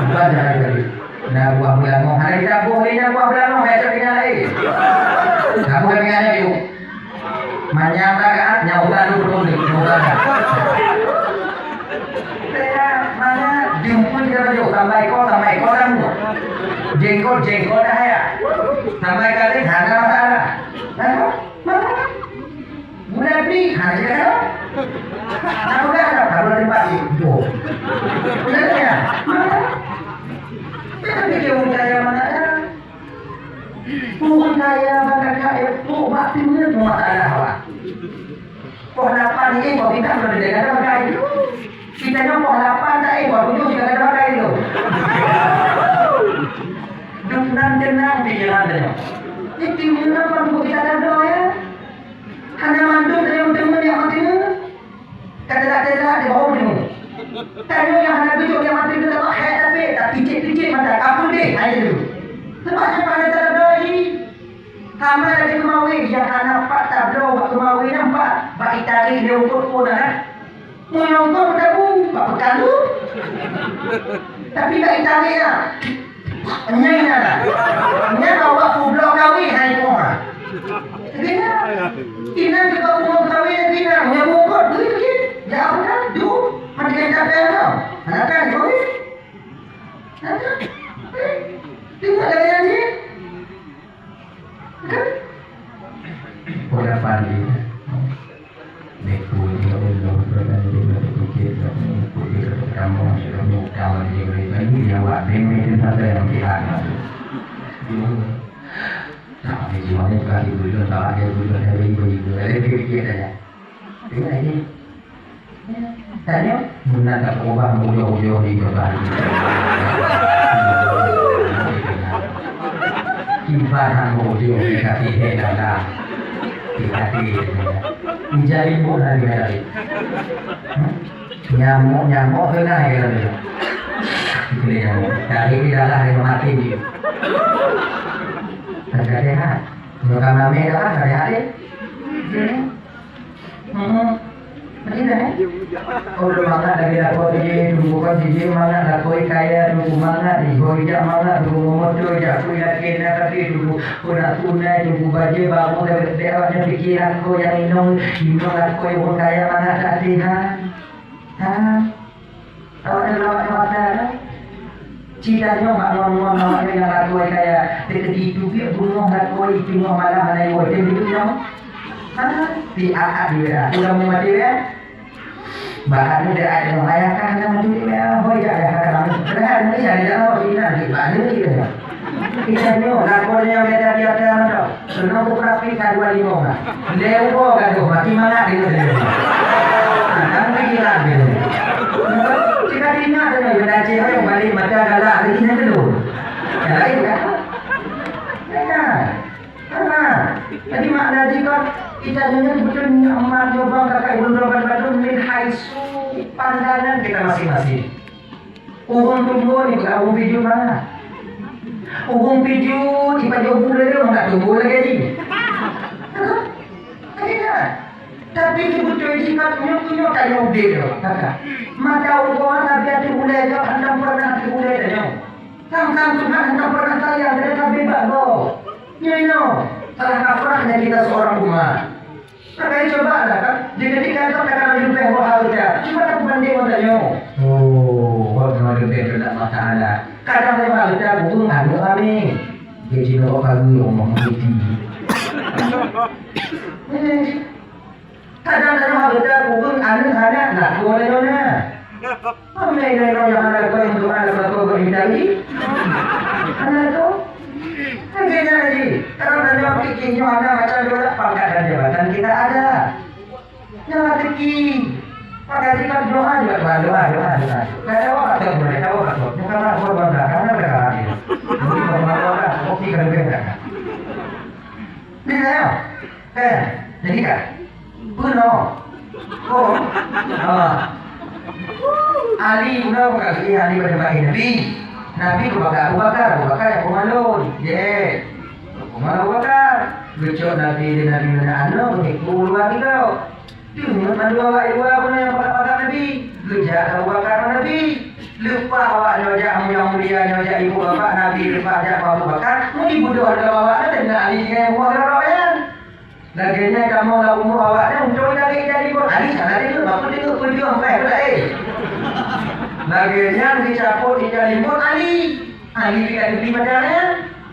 Bukan jalan tadi. Nah, buah belangoh. Ada kita buah ni, buah belangoh, eh, tak kena lain. Nah, bukan dengan itu. Manyang rakaat, nyawa tu betul ni, nyawa rakaat. Saya mana jemput kita baju, tambah ekor, tambah ekor dah. Jengkol, jengkol dah ya. Tambah kali, hana masalah. Hah? Gula beli, hana je kan? Nak pegang tak? Tak boleh tempat ni. Jom. Betul ya? Kita fikir orang kaya mana ada. Ureueng kaya bak kakak, eh, trok bak teungeut masalah awak. Poh lapan ni, eh, poh pindah, poh pindah, poh pindah. Kita nyoe poh lapan dah, eh, poh tujoh, kita dah pakai tu. Duk nan tenang pikiran dia. Ini timbul apa buku kita dah doa, ya? Hana mandum dia yang teungeut, yang teungeut. Ka teulat-teulat di bawah nyoe. Tanyoe nyang hana beujeuet nyang maté teulat hai tapi tapicit-picit mata, ka peudeh hai laju. Sebab nyan hana teulat lagi. Hama lagèe keumawe nyang hana pat tabloe bak keumawe nyan pat, bak itarek lé ungkot phon na. Meunyoe ungkot meudabu, bak peukalu. Tapi bak itarek na. Nyan na. Nyan awak peubloe kawé hai tuha. Jadi na. Inan juga peubloe kawé lagi na. Nyang mukot duit lagi. Ya apa? Duh. Mati kan capek tau. Anak kan kawé. Tengok dari yang ni. Kan? Pola pali. Deku dia ulur bertanya dia berpikir dia mengikuti bertemu dia mengutama dia beri bagi dia awak demi itu saja yang pihak masuk. Dia tak ada jiwa ni kasih bujur tak ada bujur dari bujur dari pikir saja. Dengar ini. Tanyoe, meunan tapeugah meuujoe-ujoe di depan. Kiban han meuujoe di kaki he dalam. Di kaki. Ija ibu dari dari. Nyamuk-nyamuk kena ya. Kena nyamuk. Dari di dalam dia mati dia. Ada sehat. Bukan mami dah, ada sehat dia. Hmm. Begitu, eh? Oh, mangat lagi lakoe jih, tunggu kon jih, mangat lakoe kaya, tunggu mangat, iho ijak mangat, tunggu motor, jak kui laki na kaki, tunggu puna-puna, tunggu bajée, baru dah, dah awak dah fikir lakoe nyang inong, inong lakoe ureueng kaya mangat tak tihan. Ha? Awak nyan lawak mata, kan? Cit tanyoe bak ngon-ngon awak nyan nyang lakoe kaya teukeudi teubiet beungoh lakoe, teungoh malam hana iwoe, tem ditu nyoe. Ha? Di aat di wira. Udah mau mati, kan? Bahan dia ada yang maya kan, hana mati, ya. Hoi, jak, jak, kata kami. Padahal ni saya dah tahu, ini nanti, bak ni, gitu, ya. Kita nyoe, lakoe nyang beda di atas mantong. Keunoe kupeunapi ka dua limong na. Lhèe uroe gadoh, mati mangat di lhèe uroe. Nah, kan pikiran dia. Kita ingat dengan benda cewek balik mata galak lagi yang dulu. Yang lain kan? Ya kan? Karena, jadi makna jika kita nyoe betul nyoe amat nyoe bang kakak ibu nyoe bang bang min haitsu pandangan kita masing-masing. Ureueng tumbok ni bukan ureueng pijuet mangat. Ureueng pijuet ipajoh buleuen mangat tumbok lagèe jih. Ada kan? Tapi seubeutôi jih kat nyoe, nyoe tanyoe udép nyoe, kakak. Mata uroe Nabi ateueh ulèe nyoe, hana pernah ateueh ulèe tanyoe. Sang-sang Tuhan hana pernah sayang, dan kami bak gob. Nyoe, nyoe, salah kaprahnya kita seorang umat. Makanya cobalah, kan? Jadi, kan, kan, kan, kan, lebih mahal dia. Cuba aku banding sama dia. Oh, buat sama dia, dia nak masalah. Kadang dia mahal dia, aku pun anu, kami. Dia cina kok kami, ngomong gitu. Hmm. Kadang dia mahal dia, aku pun anu, anak, nak, boleh, boleh. Amai nai roh nyang hana keu doa leubeh keu geuhindari. Hana tu. Lagèe nyan lagi. Kalau tanyoe pikir nyoe hana macam doa, pangkat dan jabatan kita ada. Nyoe rezeki. Maka jika doa juga doa, doa, doa, doa. Kada apa tu, kada apa tu. Bukan nak buat bangga, karena mereka lagi. Jadi, bangga, bangga, kopi kan beda. Ni saya. Eh, jadi kan? Peunoh. Oh. Ha. Ali peunoh peugah lagèe Ali bak Nabi. Nabi geupeugah Abu Bakar, Abu Bakar nyang peumalon. Ye. Peumalon Abu Bakar. Geucok Nabi di Nabi meunan nyoe, geumiet u luwa sidroe. Deungon mandua awak dua peunoh nyang pakat-pakat Nabi. Geujak Abu Bakar ngon Nabi. Leupah awak nyoe jak mulia-mulia nyoe jak ibu bapak Nabi, leupah jak Abu Bakar, meunan ibu dua awak nyoe dan Ali dengan Abu Bakar awak nyan. Lagèe nyan kamoe lam umu awak nyan, untông lagèe ija limbot. Ali sana dia tu, bapa dia tu, peujuang, eh, belah, eh. Lagèe nyan dicapot ija limbot Ali. Ali pih ka teubi mata nyan.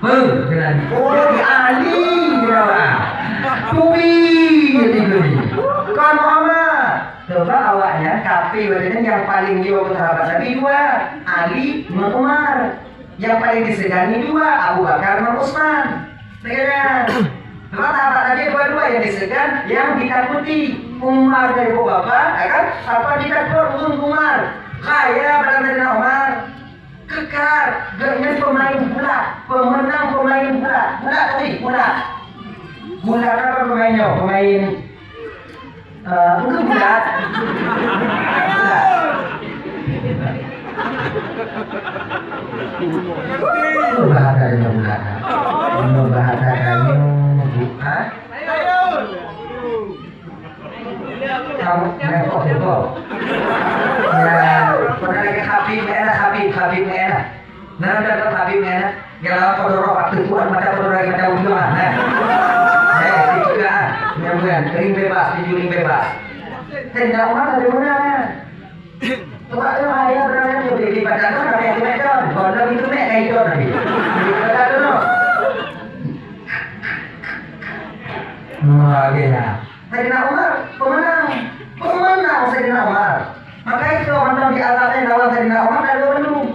Beuh, keunan. Oh, Ali, keunan. Teubi, teubi. Kon Muhammad. Sebab awak nyan kafé watèe nyan nyang paleng yo keu sahabat Nabi dua, Ali ngon Umar. Nyang paleng disegani dua, Abu Bakar ngon Utsman. Lagèe nyan. Sebab sahabat Nabi dua-dua nyang disegan, nyang ditakuti. Umar dari ibu bapak, ya kan? Apa ditakut ureueng Umar? Kaya pada Saidina Umar. Kekar, gobnyan pemain gulat, pemenang pemain gulat. Gulat tadi, gulat. Gulat apa pemain nyoe? Pemain Eh, mungkin bulat. Bulat. Itu bahasa dia bulat. Itu bahasa kayu, bu-, ha? Kamu, nah, kok, kok. Ya, pernah lagi Habib, ya, Habib, Habib, ya. Nah, udah, udah, Habib, ya. Nyang lawan padum roh, ateueh tuan mata padum roh, mata ujong, ah, nah. Eh, itu juga, ah. Nyang bukan, ring bebas, tinju ring bebas. Tenda umat ada guna, nah. Sebab tu, ayah berani tu, di, di badan tu, tapi aku nak tahu. Kalau itu mek, kayak itu, tapi. Di badan tu, no. Wah, dia. Saidina Umar, pemenang. Pemenang Saidina Umar. Maka itu, mantong di Arab ni, lawan Saidina Umar, ada dua bandum.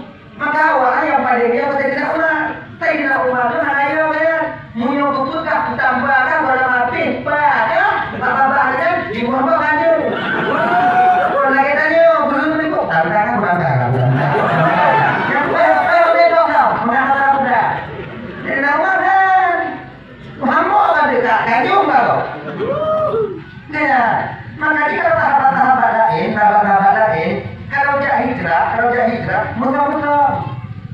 Maka awak nyang paleng dia Saidina Umar. Saidina Umar tu hana yo kan. Meunyoe geupeugah peutambah kan, wala mapéh, bah kan. Babah-babah kan, jumah bah kan. Hijrah, meusom-meusom.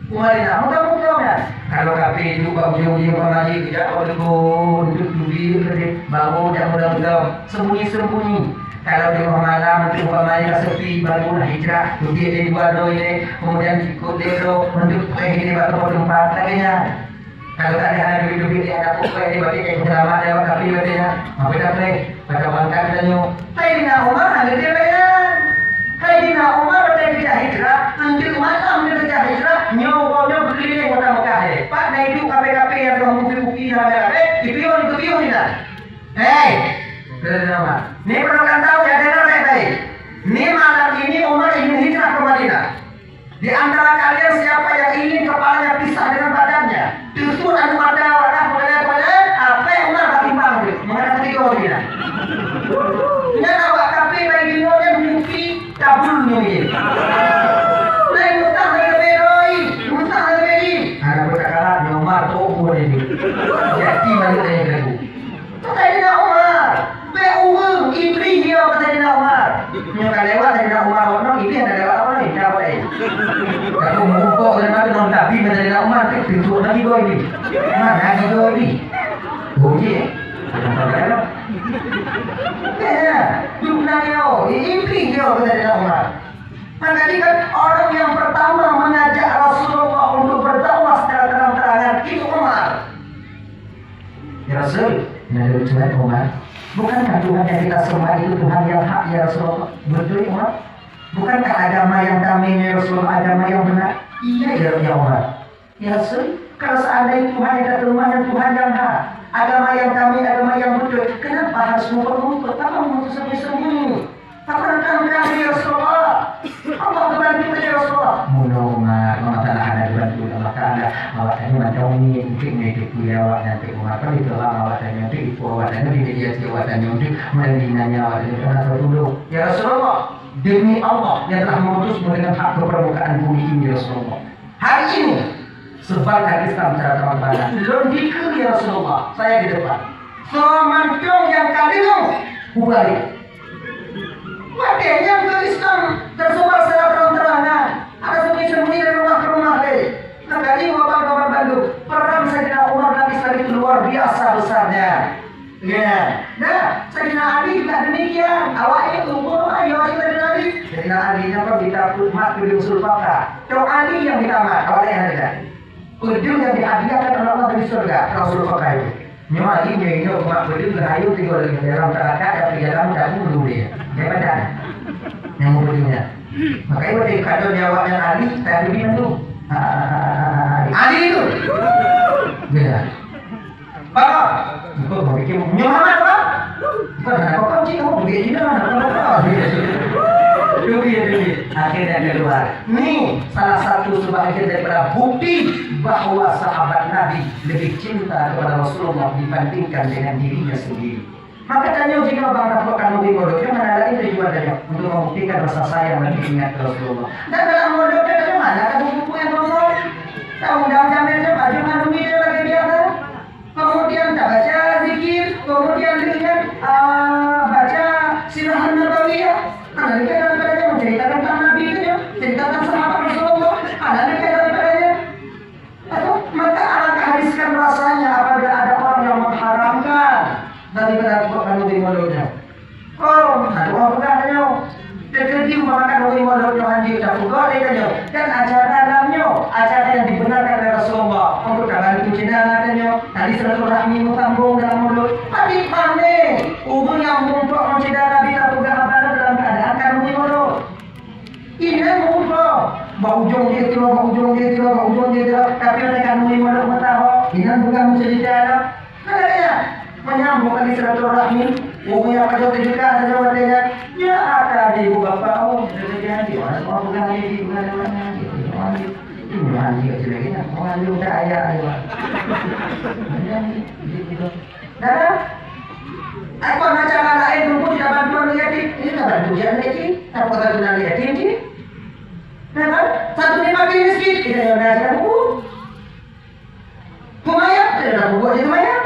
Umat Madinah, meusom-meusom nyan. Kalau kafé duek bak ujong-ujong pamali, jak bak leumbot, duek turi keudeh, baru jak meusom-meusom, sembunyi-sembunyi. Kalau teungoh malam, teungoh pamali ka sepi, barulah hijrah, duek lé dua droe ilèe, kemudian ikot lé droe, untuk preh ilèe bak teumpat-teumpat, lagèe nyan. Kalau tak ada duit-duit di anak pokok ini bagi kain selamat lewat kafir katanya. Apa dah play? Pada bangkat katanya. Saidina Umar hana dia layan. Saidina Umar pada kita hijrah, untuk malam dia kita hijrah, nyoe nyoe berkeliling kota Mekah ni. Pak dah itu kafe-kafe yang telah mungkin bukti nama kafe, dipion ke pion ni dah. Hei, Saidina Umar. Ni perlu kan tahu ya, dengar baik-baik. Ni malam ini Umar ingin hijrah ke Madinah. Di antara kalian siapa yang ingin kepalanya pisah dengan badannya? Teusut aneuk mata awak dah, peulai-peulai, apek Umar bak timpang tu. Menghadap ketiga orang dia. Nyan awak kafé bagi nyoe nyan mungkin kabul nyoe ye. Lain utang lagi lebih roi, utang lagi lebih. Anak berkakarat nyoe Umar tu umur ini. Jadi balik dari belagu. Saidina Umar, bèk ureueng, Iblih yo keu Saidina Umar. Nyoe ka lewat Saidina Umar, nyoe Iblih hana lewat apa ni? Dah apa ni? Kalau meurumpok dengan Nabi, non Nabi, Saidina Umar, tu tutup lagi boh Iblih. Mana lagi boh Iblih? Bunyi, eh? Ya, jumlah yo, Iblih yo keu Saidina Umar. Maka jika orang yang pertama mengajak Rasulullah untuk berdakwah secara terang-terangan, itu Umar. Ya Rasul, menurut Tuhan Umar, bukankah Tuhan yang kita sembah itu Tuhan yang hak, ya Rasulullah? Betul, Umar? Bukankah agama yang damai, ya Rasulullah, agama yang benar? Iya, ya, ya Umar. Ya Rasul, kalau seandainya Tuhan yang kita sembah dan Tuhan yang hak, agama yang damai, agama yang betul, kenapa harus ngumpet-ngumpet? Kenapa harus sembunyi-sembunyi? Apa datang dari Rasulullah? Allah membantu dari Rasulullah. Mula umat, Allah Ta'ala ada dibantu Allah Ta'ala. Awak tanya macam ni, untuk mengikuti awak dan untuk umat. Kan itu lah awak tanya untuk ibu awak tanya di media si awak tanya untuk menandingannya awak tanya. Kan atau dulu. Ya Rasulullah, demi Allah yang telah mengutusmu dengan hak ke permukaan bumi ini, Rasulullah. Hari ini, sebarkan Islam secara terang-terangan. Lôn dikeue, ya Rasulullah, saya di depan. Soe mantong nyang ka deungoe, bubari. Watèe nyan keu Islam tersebar secara terang-terangan. Hana sembunyi-sembunyi dari rumah ke rumah lé. Maka ini wabah-wabah bandum. Peran Saidina Umar dan Islam itu luar biasa besarnya. Ya. Nah, Saidina Ali juga demikian. Awak ini umur ayo Saidina Ali. Saidina Ali nyan kan kita umat beliau sulfaka. Cok Ali yang kita amat. Awak lain ada. Peudeueng nyang dihadiahkan oleh Allah dari syurga, Rasul pakai. Nyoe Ali nyoe inong umat peudeueng rayu tiga lagi dalam terakat tapi dalam dabu dulu dia. Jabatan. Nyang peudeueng nyan. Makanya waktu kado nyawa nyan Ali, tak ada di mantu. Ali itu. Beda. Bapa, engkau mau bikin nyoe Muhammad apa? Bukan anak kau cik, kamu pergi Cina, anak kau apa? Dulu ya dulu. Akhirnya keluar. Ni salah satu sebahagian daripada bukti bahwa sahabat Nabi lebih cinta kepada Rasulullah dibandingkan dengan dirinya sendiri. Maka tanya jika bang dapat kandung di mulut, yang mana lain tujuan tanya untuk membuktikan rasa sayang dan ingat ke Rasulullah. Dan dalam mulut dia macam mana kan buku yang ngomong? Tahu dah jamil dia baju kandung dia lagi biasa. Kemudian tak baca zikir, kemudian dengan ah, baca sirah Nabawiyah. Karena dia kan daripadanya menceritakan tentang Nabi itu, ya. Ceritakan sahabat Rasulullah. Karena dia kan daripadanya. Atau maka alangkah riskan rasanya apabila ada orang yang mengharamkan daripada bukan lebih mulutnya. Oh, aduh, apa katanya? Terkejut memakan lebih mulut yang anjing tak pegawai katanya. Dan acara dalamnya, acara yang dibenarkan oleh Rasulullah untuk dalam itu cina katanya. Tadi silaturahmi bersambung dalam mulut. Tapi mana? Orang yang untuk mencina Nabi tak pegawai dalam keadaan kan lebih mulut. Inan muka. Bak ujong dia tu, bak ujong dia tu, bak ujong dia tu. Tapi mereka nunggu mulut mata ho. Inan bukan mencerita dah. Kan ada ya? Menyambung tadi silaturahmi. Umur yang pada tujuh belas saja bertanya. Ya, ada di ibu bapa. Oh, sudah jadi nanti. Orang semua bukan lagi, bukan lagi. Ini nanti kecil lagi. Orang lagi udah ayah lagi. Dah, dah. Apa macam anak itu pun tidak bantuan yatim? Ini tak bantu yatim. Apa kata tuan yatim sih? Nah, kan? Satu ni makin miskin, kita yang dah ada buku. Kumayang, kita dah buku aja kumayang.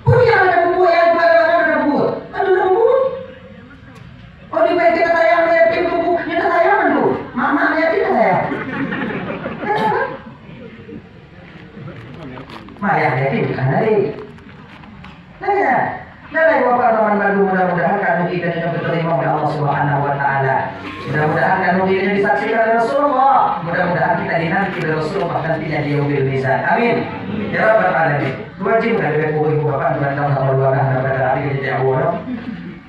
Pun yang ada buku, yang bukan ada buku. Aduh, ada buku. Oh, di baik kita sayang yatim buku, kita sayang dulu. Mayah yatim kan hari. Nah, ya. Nah, dari Bapak teman bandum, mudah-mudahan kanu kita ini diterima oleh Allah Subhanahu wa Ta'ala. Mudah-mudahan kanu ini disaksikan oleh Rasulullah. Mudah-mudahan kita dinanti oleh Rasulullah nantinya di yaumil mizan. Amin. Ya Rabbal Alamin. Dua jam kan lebih pukul ibu bapak, dua jam sama dua orang, dapat terapi kita tidak boleh.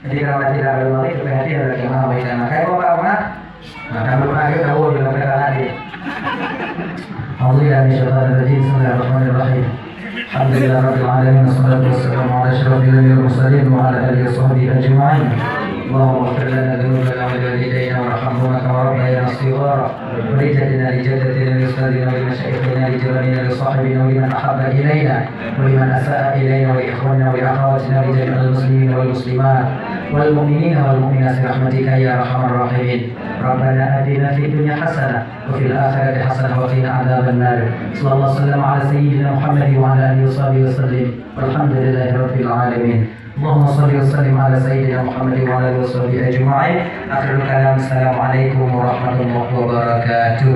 Jadi kalau tidak ada lagi, kita hati ada jamaah baik dan makai bapak, Pak. Nah, kalau pernah kita boleh dalam kita hadir. أعوذ بالله من الشيطان الرجيم. بسم الله الرحمن الرحيم. الحمد لله رب العالمين، والصلاة والسلام على أشرف الأنبياء والمرسلين وعلى آله وصحبه أجمعين. اللهم اغفر لنا ذنوبنا ولوالدينا وارحمهما كما ربيانا صغارا. ولجدنا لجدتنا لأستاذنا ولمشايخنا لجيراننا لصاحبنا ولمن أحب إلينا ولمن أساء إلينا ولإخواننا ولأخواتنا ولجميع المسلمين والمسلمات والمؤمنين والمؤمنات برحمتك يا أرحم الراحمين. ربنا آتنا في الدنيا حسنة وفي الآخرة حسنة وقنا عذاب النار. صلى الله وسلم على سيدنا محمد وعلى آله وصحبه وسلم. والحمد لله رب العالمين. اللهم صل وسلم على سيدنا محمد وعلى آله وصحبه أجمعين. آخر الكلام، السلام عليكم ورحمة الله وبركاته.